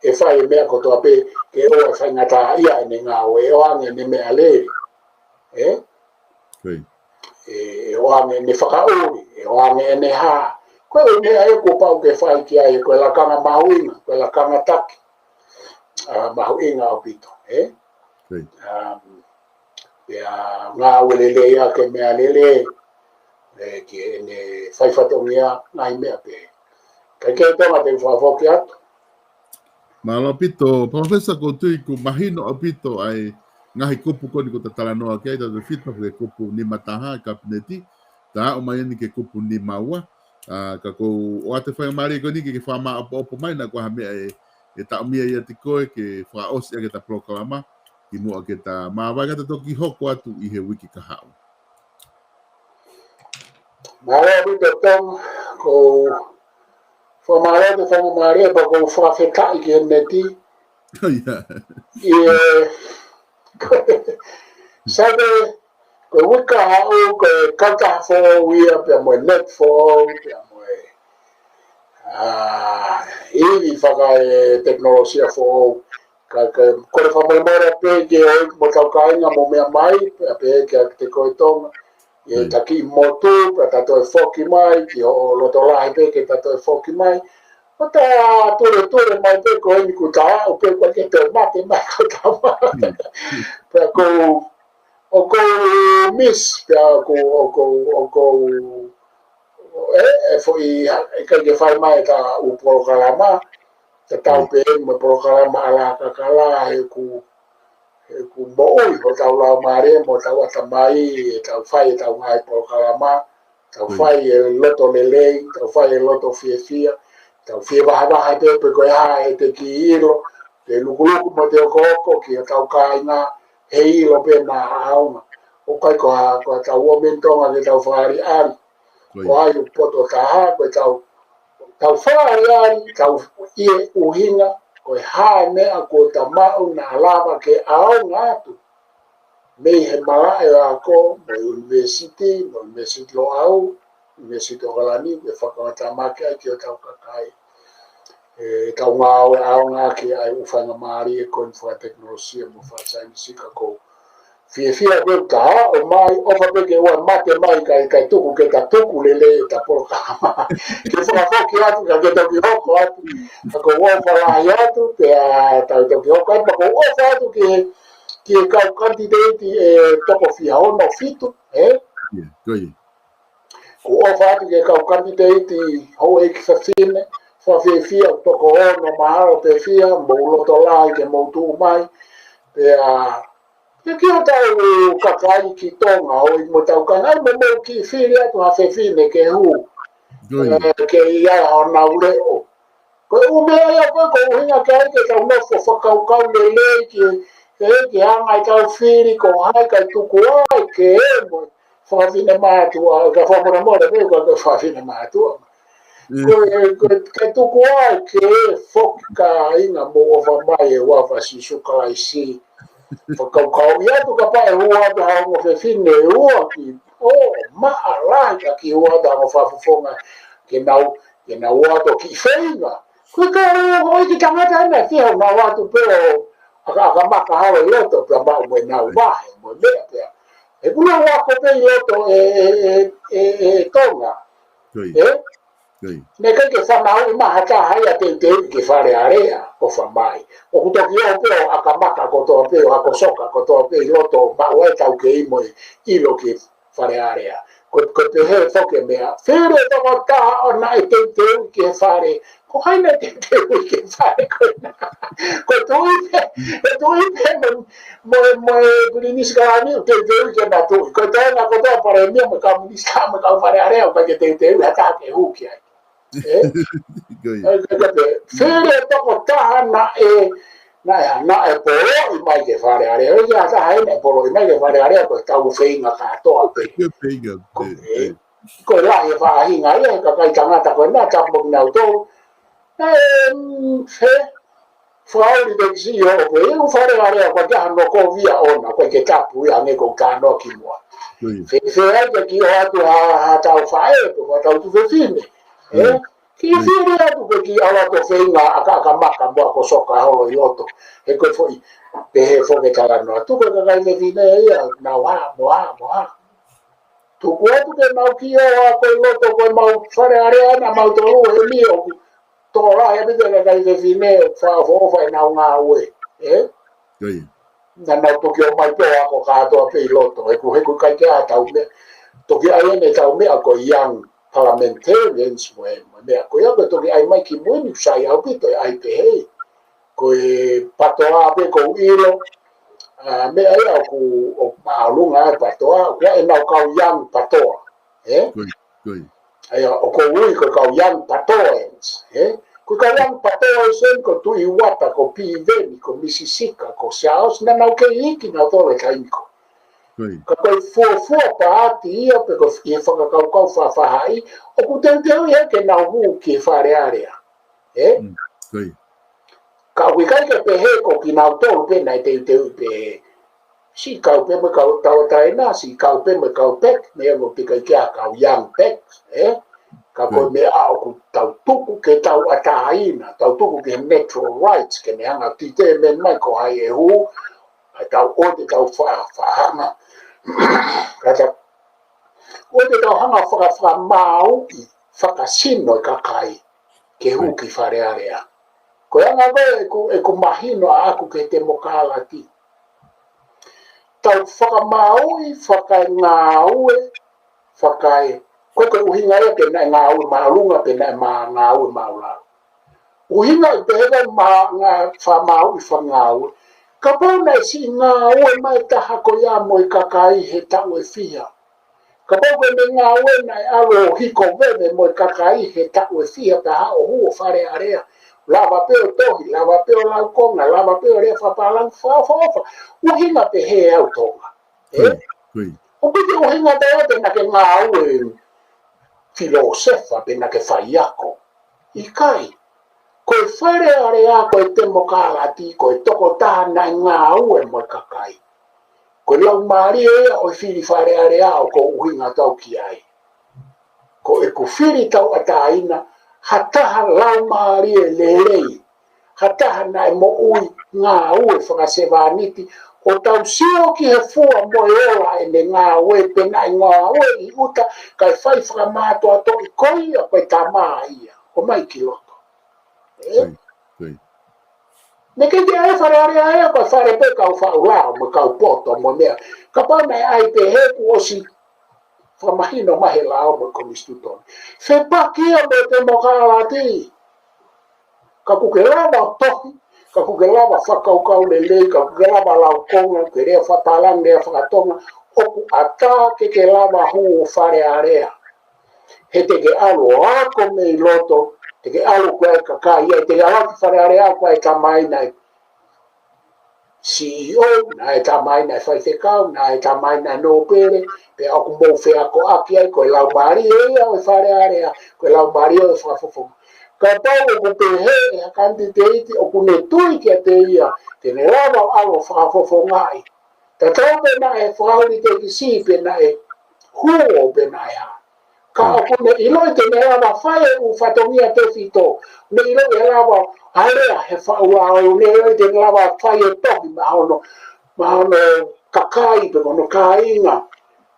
ʻe fai e meʻa kotoa pē ke ʻoua ʻe faingataʻaʻia ʻene ngāue, ʻe ʻoange ʻene meʻalele. Ē? ʻE, ʻe ʻoange ʻene fakaʻuli, ʻe ʻoange ʻene hā. Ko e meʻa ia kuo pau ke fai ki ai, ko e lakanga mahuʻinga, ko e lakanga taki. ʻA, mahuʻinga ʻaupito, ē? ʻA, pea ngāue lelei ʻaki e meʻalele, ē, ki heʻene fai fatongia, ngaahi meʻa pehē. Kae kehe Tonga te u fakafoki atu. Mālō ʻaupito, Palōfesa, ʻoku ou tui ʻoku mahino ʻaupito ʻa e ngaahi kupu ko eni ʻoku ta talanoa ki ai, tautefito ki he kupu nima taha, kapineti, ta aʻu mai eni ki he kupu nima ua, ʻa, ka ʻoku ou ʻoatu e faingamālie ko eni ke, ke fakamāʻopoʻopo mai naʻa ko ha meʻa ʻe, ʻe taʻomia ʻiate koe ke fakaʻosi ʻaki ʻeta polokalama, kimuʻa ke ta māvae ka ta toki hoko atu ʻi he uike kahaʻu. Mālō ʻaupito Tom, ʻoku ou fakamālō atu e faingamālie pea ʻoku ou fakafetaʻi ki he neti. ʻIo. Sai pē, ko e uike kahaʻu, ko e kautaha foʻou ia, pea mo e neti foʻou, pea mo e, ʻa, ivi fakatekinolosia foʻou. Ka, ka, kole fakamolemole pē ke ʻoua mo tau kāinga mo meʻa mai, pea pehē kiate koe Tonga. ʻE ta kiʻi motu, pea ta toe foki mai, ki hoʻo loto lahi pē ke ta toe foki mai. ʻO ta tuletule mai pē ko eni kuo ta aʻu pē ko ē ke toe mate mai ko ta mai. Pea ʻoku ou, ʻoku ou miss, pea ʻoku ou, ʻoku ou, ʻoku ou, ʻe, ʻe foʻi, ʻe ʻikai ke fai mai ʻeta ʻū polokalama, tatau pē mo e polokalama ʻa Lakakala, he ʻoku, he ʻoku moʻui hotau laumālie mo hotau ʻatamai, ʻetau fai ʻetau ngaahi polokalama, tau fai e loto lelei, tau fai e loto fiefia, tau fie vahavaha pē pe ko e hā ʻete kiʻi ʻilo, te lukuluku mo te okooko ki hotau kāinga, he ʻilo pē naʻa ʻaonga. ʻOku ʻikai ko ha, ko hotau ō mei Tonga ke tau fakaʻaliʻali. Ko ai ʻoku poto taha, ko ʻetau, tau fakaʻaliʻali, tau ʻi he ʻuhinga, ko e hā e meʻa kuo ta maʻu naʻa lava ke ʻaonga atu. Mei he malaʻe ako, mo e university, mo e University Loʻau, University ʻOkalani, ke fakatamaki ai ki hotau kakai. ʻE, tau ngāue ʻaonga ki ai ʻū faingamālie ko eni fakatekinolosia mo fakasaienisi ka ʻoku ou fiefia pē ʻoku ta aʻu mai, ʻofa pē ke ʻoua mate mai kae, kae tuku ke ta tuku lelei ʻeta polokalama. Ke fakafoki atu, ka ke toki hoko atu. Ka ʻoku ou ʻofa lahi atu, pea tau toki hoko atu, ka ʻoku ou ʻofa atu ki he, ki he kau kanititeiti ʻe toko fiha ono fitu, ē? ʻOku ou ʻofa atu ki he kau kanititeiti houʻeiki fafine, fakafiefia, toko ono mahalo pē fiha, mou loto lahi ke mou tuʻu mai. Pea, pea ki hotau kakai ki Tonga, ʻo ʻi mo tau kanga, ʻai mo mou kiʻi fili atu ha fefine ke hū. Ē, ke ʻi ai honau leʻo. Ko e ʻū meʻa ia ko ē, ko e ʻuhinga ke ʻai ke tau nofo fakakaukau lelei ki, ē, ke hanga ʻe tau fili ko hai kae tuku ai ke mo fafine mātuʻa, ka fakamolemole pē ko e fafine mātuʻa. Ko e, ko e, ke tuku ai ke foki kāinga mo ʻofa mai e ʻofa Sīsū Kalaisi. Fakakaukauʻi atu kapau ʻe hū atu ha ongo fefine ʻe ua ki, ʻo, maʻalahi ka kiʻi hū atu ha ongo fakafofonga ke nau, ke nau ō atu ʻo kiʻi feinga. Ko e ka ʻo, ʻo e kiʻi tangata ena ke hū nau ō atu pē ʻo ʻaka, ʻaka maka holo ʻi loto pea maʻu mo ʻenau vahe, mo e meʻa pea. ʻE kula ua ko pē ʻi loto ē, ē, ē, ē, ē Tonga. Ē? Naʻe ʻikai ke fanauʻi mai ha taha ia teuteuʻi ki Fale Alea, ʻofa mai. ʻOku toki ō pē ʻo ʻaka maka kotoa pē, ʻo ako soka kotoa pē ʻi loto, maʻu ai tau kei mo e ʻilo ki Fale Alea. Ko, ko e pehē foki e meʻa. Fili e tokotaha ʻo naʻe teuteuʻi ki he fale. Ko hai naʻe teuteuʻi ki he fale ko ena? Ko e tuʻi pē, e tuʻi pē mo, mo, mo e Pilinisi Kalani ʻoku teuteuʻi ke na tuʻi. Ko e toenga kotoa palēmia mo e kau minisitā mo e kau Fale Alea ʻoku ʻikai ke teuteuʻi ha taha ke hū ki ai. Ē? Ko ia. Ē, ka, ka pē, fili e tokotaha naʻe, naʻe, naʻe poloʻi mai ki Fale Alea. ʻIkai ha taha ʻe naʻe poloʻi mai ki Fale Alea, ko e tau feinga kātoa pē. Ko e feinga, ko e, ē, ē. Ko e lahi e faʻahinga ia, he kakai tangata ko ena, tapu mo kinautolu. Ē, mm, he, fakaoli pē ki siʻi hoʻo pē, ʻi Fale Alea, ko e taha no ko via ona, ko e ke tapu ia hangē ko e tano ki muʻa. Ko ia. Fe, fe ai ke kiʻi ō atu ha, ha tau faʻē, pe ko ha tau tuofefine. Ē? Kiʻi fili atu ke kiʻi ʻalu atu ʻo feinga ʻaka, ʻaka maka mo ako soka holo ʻi loto. He ko e foʻi, pehē foki e talanoa. Tuku e kakai fefine ia, nau hā, mo hā, mo hā. Tuku atu ke mau kiʻi ō ʻo ako ʻi loto ko e mau Fale Alea ena mau tolu he mio. Tokolahi ʻaupito e kakai fefine ʻoku fakaʻofoʻofa ʻenau ngāue. Ē? Ko ia. Naʻa nau toki ō mai pē ʻo ako kātoa pē ʻi loto. He ʻoku, he ʻoku ʻikai ke ʻi ai ha tau meʻa. Toki ʻi ai ʻene tau meʻa ko e young parliamentarians mo e, mo e meʻa ko ia ko e toki ʻai mai ki mui ni ʻoku sai ʻaupito e ʻai pehē. Ko e PATOA pē ʻoku ou ʻilo. ʻA, meʻa ia ʻoku, ʻoku māʻolunga ai PATOA, ʻoku ʻi ai ʻenau kau young PATOA. Ē? Ko ia, ko ia. ʻA ia, ʻoku ou ui ko e kau young PATOAans, ē? Ko e kau young PATOAans eni ko Tuʻi Uata, ko Piveni, ko Misi Sika, ko Charles, naʻa nau kei iiki nautolu he taimi ko. Ko ia. Ka ko e fuofua paati ia pe ko e fakakaukau faʻafaʻahi, ʻoku teuteuʻi ia ke nau hū ki Fale Alea. Ē? Mm, ko ia. Ka ʻoku ʻikai ke pehē ko kinautolu pē naʻe teuteuʻi pē. Siʻi kau pē mo e kau tauʻatāina, siʻi kau pē mo e kau pek, meʻa mo e peka ʻi he kau young pek, ē? Ka ko e meʻa ʻoku tau tuku ke tauʻatāina, tau tuku ke natural rights, ke ne hanga ʻo determine mai ko hai ʻe hū, ʻa tau ʻoua te tau fa-, fakahanga. Ka tau, ʻoua te tau hanga faka-, fakamāuʻi fakasino e kakai ke hū ki Fale Alea. Ko e anga ko ē ʻeku, ʻeku mahino ʻaʻaku ki he temokalati. Tau fakamāuʻi, fakaengāue, fakae-, ko e, ko e ʻuhinga ia pe naʻe ngāue māʻolunga, pe naʻe mā-, ngāue māʻulalo. ʻUhinga ʻi he pehē mai mā-, ngā-, fakamāuʻi fakangāue. Kapau naʻe siʻi ngāue mai taha ko ia mo e kakai he taʻu ʻe fiha. Kapau ko e meʻa ngāue naʻe ʻalu ʻo hiko veve mo e kakai he taʻu ʻe fiha pea haʻu ʻo hū ʻo Fale Alea. Lava pē ʻo tohi, lava pē ʻo lau konga, lava pē ʻo lea fakapālangi fakaʻofoʻofa. ʻUhinga pehē ʻa e ʻOtu Tonga. Ē? Ko ia, ko ia. ʻOku ʻikai ke ʻuhinga pē ia pe naʻa ke ngāue filōsefa pe naʻa ke faiako. ʻIkai. Ko e Fale Alea, ko e temokalati, ko e tokotaha naʻe ngāue mo e kakai. Ko e laumālie ia ʻo e fili Fale Alea ʻoku ou ʻuhinga atu ki ai. Ko ʻeku fili tauʻatāina, ha taha laumālie lelei, ha taha naʻe moʻui ngāue fakasevāniti, ʻo tau sio ki he fua mo e ola ʻene ngāue pe naʻe ngāue ʻi ʻuta, kae fai fakamātoatoʻi ko ia ko e tama ia, ʻomai ki loto. Ē? Ko ia, ko ia. Naʻe ʻikai ke ʻi ai Fale Alea ia, ko e fale pē kau faʻu lao mo e kau poto mo e meʻa. Kapau naʻe ʻi ai pē he kuo ʻosi fakamahino mai he lao mo e konisitūtone. Fepaki ia mo e temokalati. Ka ʻoku ke lava ʻo tohi, Ka ʻoku ke lava fakakaukau lelei, ka ʻoku ke lava lau konga, ke lea fakapālangi, lea fakatonga, ʻoku ʻatā ke ke lava hū ʻo Fale Alea. He te ke ʻalu ʻo ako mei loto, te ke ʻalu ko e kakai ia, te ke ʻalu ki Fale Alea ko e tamai naʻe C E O, naʻe tamai naʻe faifekau, naʻe tamai naʻe nōpele, pea ʻoku mou feakoʻaki ai, ko e laumālie ia ʻo e Fale Alea, ko e laumālie ʻo e fakafofonga. Kapau ʻoku pehē ʻe ha kanititeiti ʻoku ne tui kiate ia, te ne lava ʻo ʻalu ʻo fakafofongaʻi. Tatau pē naʻe fakauli tekisi pe naʻe huo pe naʻe hā. Ka ʻoku ne ʻiloʻi te ne lava fai e ʻū fatongia tefito. Ne ʻiloʻi ʻe lava alea he faʻu lao, ne ʻiloʻi te ne lava fai e tohi maʻa hono, maʻa hono kakai pe ko hono kāinga.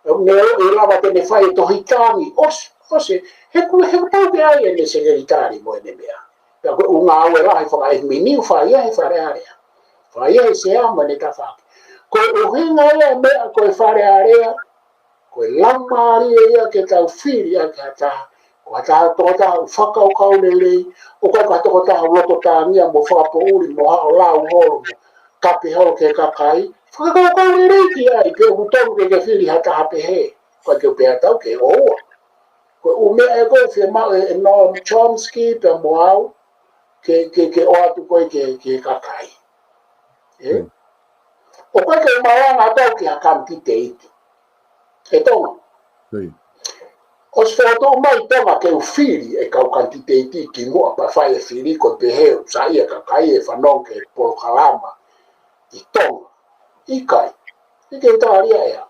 Ne ʻiloʻi ʻe lava te ne fai e tohi tangi. ʻOsi, ʻosi, he ʻoku, he ʻoku tau pē ai ʻene sekelitali mo ʻene meʻa. Pea ko e ʻū ngāue lahi fakaʻefiminisiu fai ia he Fale Alea. Fai ia he sea mo ʻene tafaʻaki. Ko e ʻuhinga ia e meʻa ko e Fale Alea, ko e laumālie ia ke tau fili ʻaki ha taha, ko ha taha tokotaha ʻoku fakakaukau lelei, ʻoku ʻikai ko ha tokotaha ʻoku loto tāngia mo fakapoʻuli mo haʻu ʻo lau holo mo kape holo ki he kakai, fakakaukau lelei ki ai, pea ʻoku tonu ke ke fili ha taha pehē, ʻoku ʻikai ke u pehē atu au ke ʻoua. Ko e ʻū meʻa ē ʻoku fiemaʻu ʻe, ʻe Noam Chomsky pea mo au, ke, ke, ke ʻoatu ko ē ki he, ki he kakai. ʻE? ʻOku ʻikai ke u malanga atu au ki ha kanititeiti. ʻE Tonga. ʻOsi fokotuʻu mai Tonga ke u fili e kau kanititeiti kimuʻa pea fai e fili ko e pehē ʻoku saiʻia e kakai ʻe fanongo ki he polokalama ʻi Tonga. ʻIkai. ʻIkai ke u tālia ʻe au.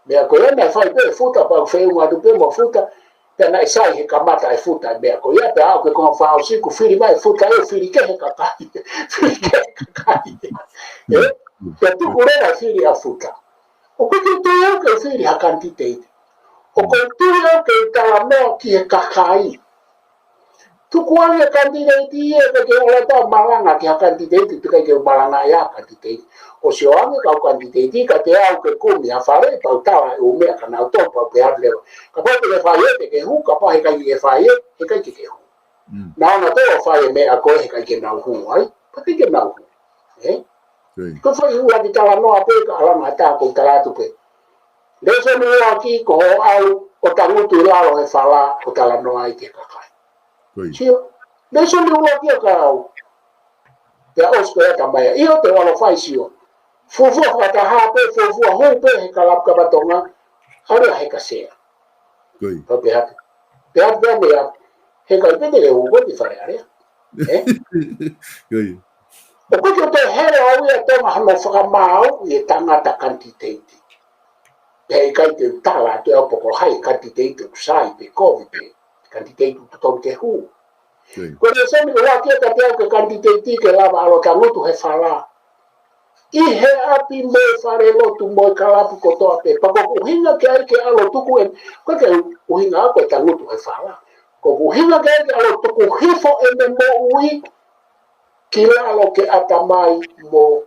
Meʻa ko ia naʻe fai pē ʻe Futa pea u feʻunga atu pē mo Futa, pea naʻe sai he kamata ʻe Futa e meʻa ko ia, pea aʻu ki he konga fakaʻosi kuo fili mai ʻe Futa ʻo fili kehe e kakai. Fili kehe e kakai. ʻE? Pea tuku leva e fili ʻa Futa. ʻOku ʻikai ke u tui au ke u fili ha kanititeiti. ʻOku ou tui au ke u talanoa ki he kakai. Tuku ange e kanititeiti ia, ʻikai ke u ʻalu atu ʻo malanga ki ha kanititeiti, ʻikai ke u malanga ia ha kanititeiti. ʻOsi ʻoange e kau kanititeiti kiate au ke kumi ha fale, pea u tala e ʻū meʻa ka nau tō, pea u pehē atu leva. Kapau te ke fai ē, te ke hū, kapau heʻikai ke fai ē, heʻikai ke ke hū. Naʻa nau tō ʻo fai e meʻa ko ē heʻikai ke nau hū ai, pea ʻikai ke nau hū. ʻE? Ko e foʻi ʻuluaki talanoa pē ka ʻalu ange ʻo tala atu pē. Lēsoni ʻuluaki ko hoʻo ʻalu ʻo tangutu ʻi lalo he fala ʻo talanoa ai ki he kakai. Sio, lēsoni ʻuluaki ia ka au. Pea ʻosi ko ia tamai ia. ʻIo te u ʻalu ʻo fai sio. Fuofua fakataha pē, fuofua hū pē he kalapu kapa Tonga. ʻAlu ia he ka sea. Pea pehē atu. Pehē atu pē meʻa. Heʻikai pē te ke hū koe ki Fale Alea. ʻE? ʻOku ʻikai ke u toe hela au ia Tonga hono fakamaau ʻi he tangata kanititeiti. Pea ʻikai te u tala atu ʻe au pe ko hai e kanititeiti ʻoku sai pe kovi pe kanititeiti ʻoku totonu ke hū. Ko e lēsoni ʻuluaki ia kiate au ki he kanititeiti ke lava ʻalu ʻo tangutu he fala. ʻI he ʻapi mo e falelotu mo e kalapu kotoa pē. Pea ko ʻeku ʻuhinga ki ai ke ʻalu ʻo tuku e, ko e ʻuhinga ko e tangutu he fala. Ko ʻeku ʻuhinga ki ai ke ʻalu ʻo tuku hifo ʻene moʻui ki lalo ke ʻatamai mo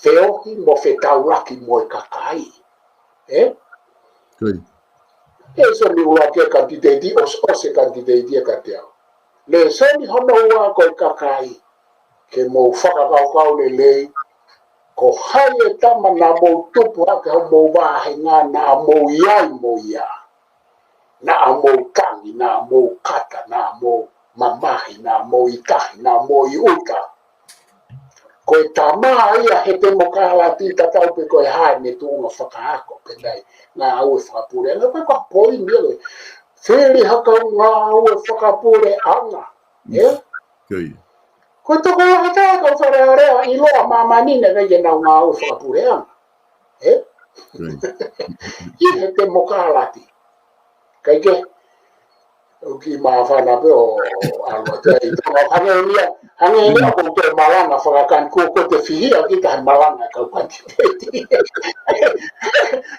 feohi mo fetaulaki mo e kakai. ʻE? Lēsoni ʻuluaki ia kanititeiti, ʻosi, ʻosi e kanititeiti ia kiate au. Lēsoni hono ua ko e kakai, ke mou fakakaukau lelei, ko hai e tama naʻa mou tupu hake homou vāhenga naʻa mou ʻi ai mo ia. Naʻa mou tangi, naʻa mou kata, naʻa mou mamahi, naʻa mou ʻi tahi, naʻa mou ʻi ʻuta. Ko e tama ia he temokalati tatau pē ko e hā ʻene tuʻunga fakaako, pe naʻe ngāue fakapuleʻanga, ko e ko e poini ia ko e. Fili ha kau ngāue fakapuleʻanga. ʻE? Ko e tokolahi ʻa e kau Fale Alea ʻiloa ʻi māmani naʻe ʻikai ke nau ngāue fakapuleʻanga. ʻE? ʻI he temokalati. ʻIkai ke, ʻoku māfana pē ʻo ʻalu atu ai. Hangē ia, hangē ia ko e malanga fakakani ko e ko e te fihia kita he malanga kau kanititeiti.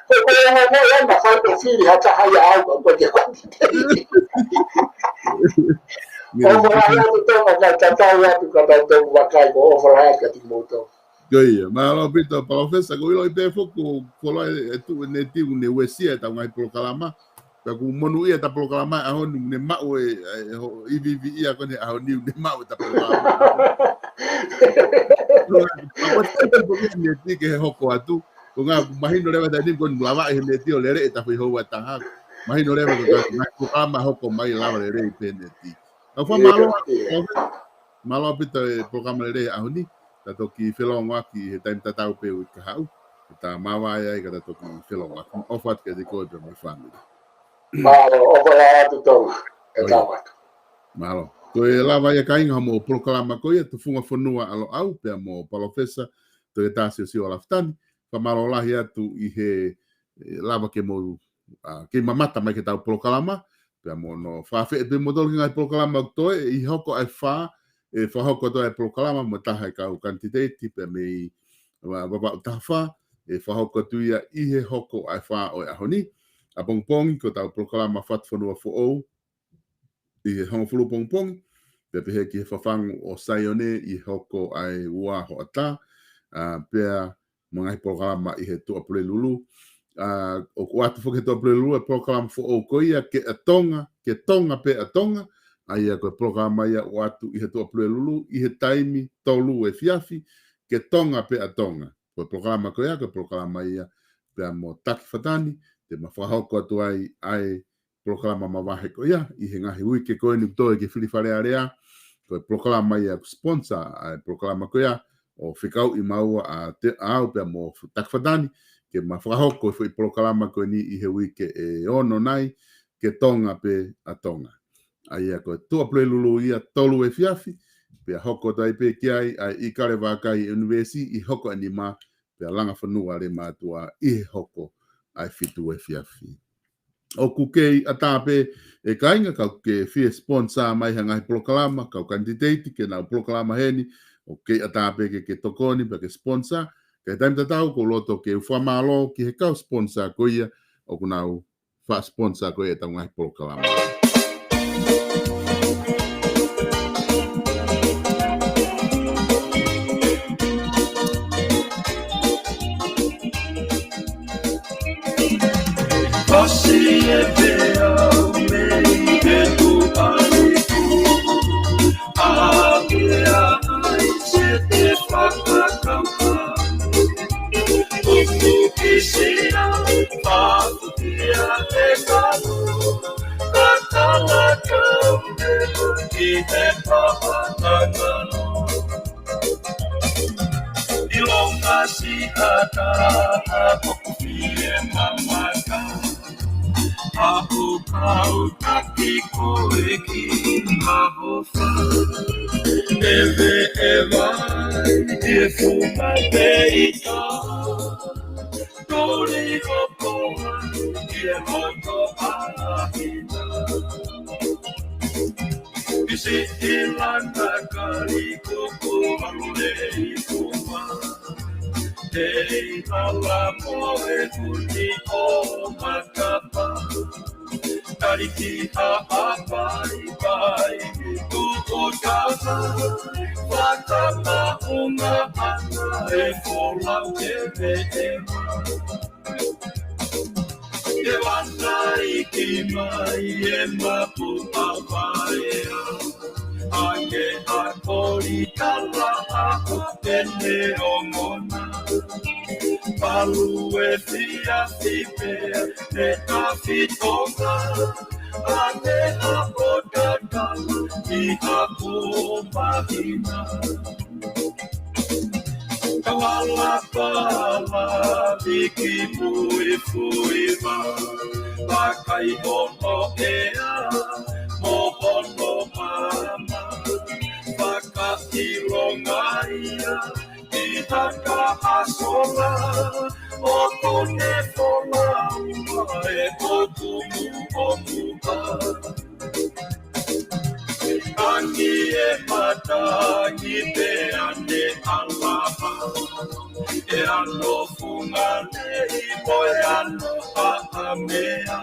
Ko e ko e anga ia na fai ko fili ha taha ia au kau ko e te kanititeiti. ʻOfa lahi atu Tonga kae tatau atu ka tau tau vakai ko ʻofa lahi atu kiate kimoutolu. Ko ia, mālō ʻaupito, Palōfesa, ko e ʻilo ʻi pē foki, ko e ʻilo e tuʻu ʻene tiu ne uesia ʻetau ngaahi polokalama. Pea ʻoku monūʻia ʻeta polokalama ʻaho ni, ne maʻu e, e, ho, iviivi ia ko eni ʻaho ni, ne maʻu ʻeta polokalama. Ko e, ko e, ko e, ko e neti ke hoko atu, ko e ʻuhinga mahino leva ʻa e taimi ni ko e lava ʻe he neti ʻo lele ʻeta foʻi houa ʻe taha. Mahino leva ko e ngaahi polokalama hoko mai lava lelei pē neti. Ka fakamālō, mālō ʻaupito e polokalama lelei ʻaho ni, ta toki felongoaki he taimi tatau pē uike kahaʻu, ta māvae ai ka ta toki felongoaki. ʻOfa atu kiate koe pea mo e fāmili. Mālō, ʻofa lahi atu Tonga. E tau atu. Mālō. Ko e lava ia kāinga mo e polokalama ko ia, Tufunga Fonua ʻa Loʻau, pea mo Palōfesa Toketā Siosiua Lafitani. Fakamālō lahi atu ʻi he, e, lava ke mou, a, kei mamata mai ki heʻetau polokalama, pea mo hono fakafeʻiloaki pē mo tolu ki he ngaahi polokalama ʻoku toe, ʻe hoko ʻa e fā, ʻe fakahoko atu ʻa e polokalama mo e taha e kau kanititeiti, pea mei, a, Vavaʻu taha fā, ʻe fakahoko atu ia ʻi he hoko ʻa e fā ʻo e ʻaho ni. ʻApongipongi, ko ʻetau polokalama Fatufonua Foʻou, ʻi he hongofulu pongipongi, pea pehē ki he Fafangu ʻo Saione ʻi he hoko ʻa e ua hoʻatā, a, pea mo e ngaahi polokalama ʻi he Tuʻapulelulu. A, ʻoku ʻoatu foki he Tuʻapulelulu e polokalama foʻou ko ia Ke ʻa Tonga, Ke Tonga pē ʻa Tonga, ʻa ia ko e polokalama ia ʻoku ʻoatu ʻi he Tuʻapulelulu, ʻi he taimi tolu efiafi, Ke Tonga pē ʻa Tonga. Ko e polokalama ko ia, ko e polokalama ia pea mo Taki Fatani, te ma fakahoko atu ai, ʻa e polokalama mavahe ko ia, ʻi he ngaahi uike ko eni ʻoku toe ki he fili Fale Alea, ko e polokalama ia ʻoku sponsor ʻa e polokalama ko ia, ʻo fekauʻi maua ʻa Te, au pea mo Taki Fatani, ke ma fakahoko e foʻi polokalama ko eni ʻi he uike ʻe ono nai, Ke Tonga pē ʻa Tonga. ʻA ia ko e Tuʻapulelulu ia tolu efiafi, pea hoko atu ai pē ki ai, ʻa e ʻIkale Vākai ʻUnivēsi ʻi he hoko ʻe nima, pea Langa Fonua Lemātuʻa ʻi he hoko ʻa e fitu efiafi. ʻOku kei ʻatā pē e kāinga ka ke fie sponsor mai ha ngaahi polokalama, kau kanititeiti ke nau polokalama heni, ʻoku kei ʻatā pē ke, ke tokoni, pea ke sponsor, ka ʻi he taimi tatau ʻoku ou loto ke u fakamālō ki he kau sponsor ko ia, ʻoku nau faʻa sponsor ko ia ʻetau ngaahi polokalama. Pasi e peau mei he tuʻaliku, ʻa pea ai se te fakakaukau. Uku kisia, pā ia e kanu, ka tala kau e ki te papa tangano. ʻIlonga si ata, ʻoku fie mamaka, ʻa ʻoku kau taki koe ki mahofa. Eve eva, e fuma peita. Toli ko koa, ki e moto ʻa ina. Isi ilana kali kuku alu lei kuma. Tei ala mo e kuni o makapa. Tali ki haʻapai pai, tuʻu tata, fata maʻunga ana e folau e veʻe. Ke vana iki mai e mapu mavaea, a ke hakoli kala a o pene o mona. Palu e fiafi pea, ne afi Tonga, a ne apo tatala, i apo mahina. Kawala pala, viki mui fui ma, pakai hono ea, mo hono mama, paka ilonga ia, i taka asola, o kone fola, e o tumu o muka. Tangi e matangi te ane alaha, e ano funga nei mo e ano a amea.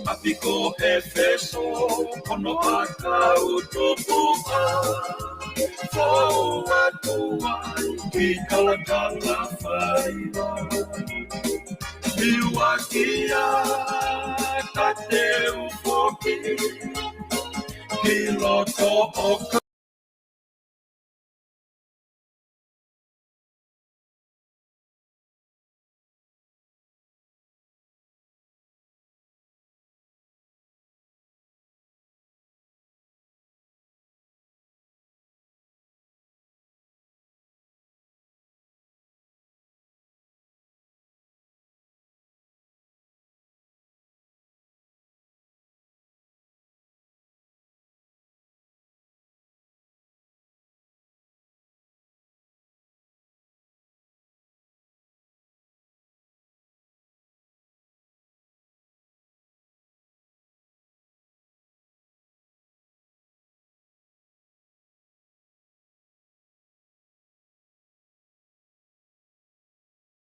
Apiko e feso kono a kau tupuka, fou atu ai ki kalakala faiva. Liuakia Tateu foki ki loto ʻo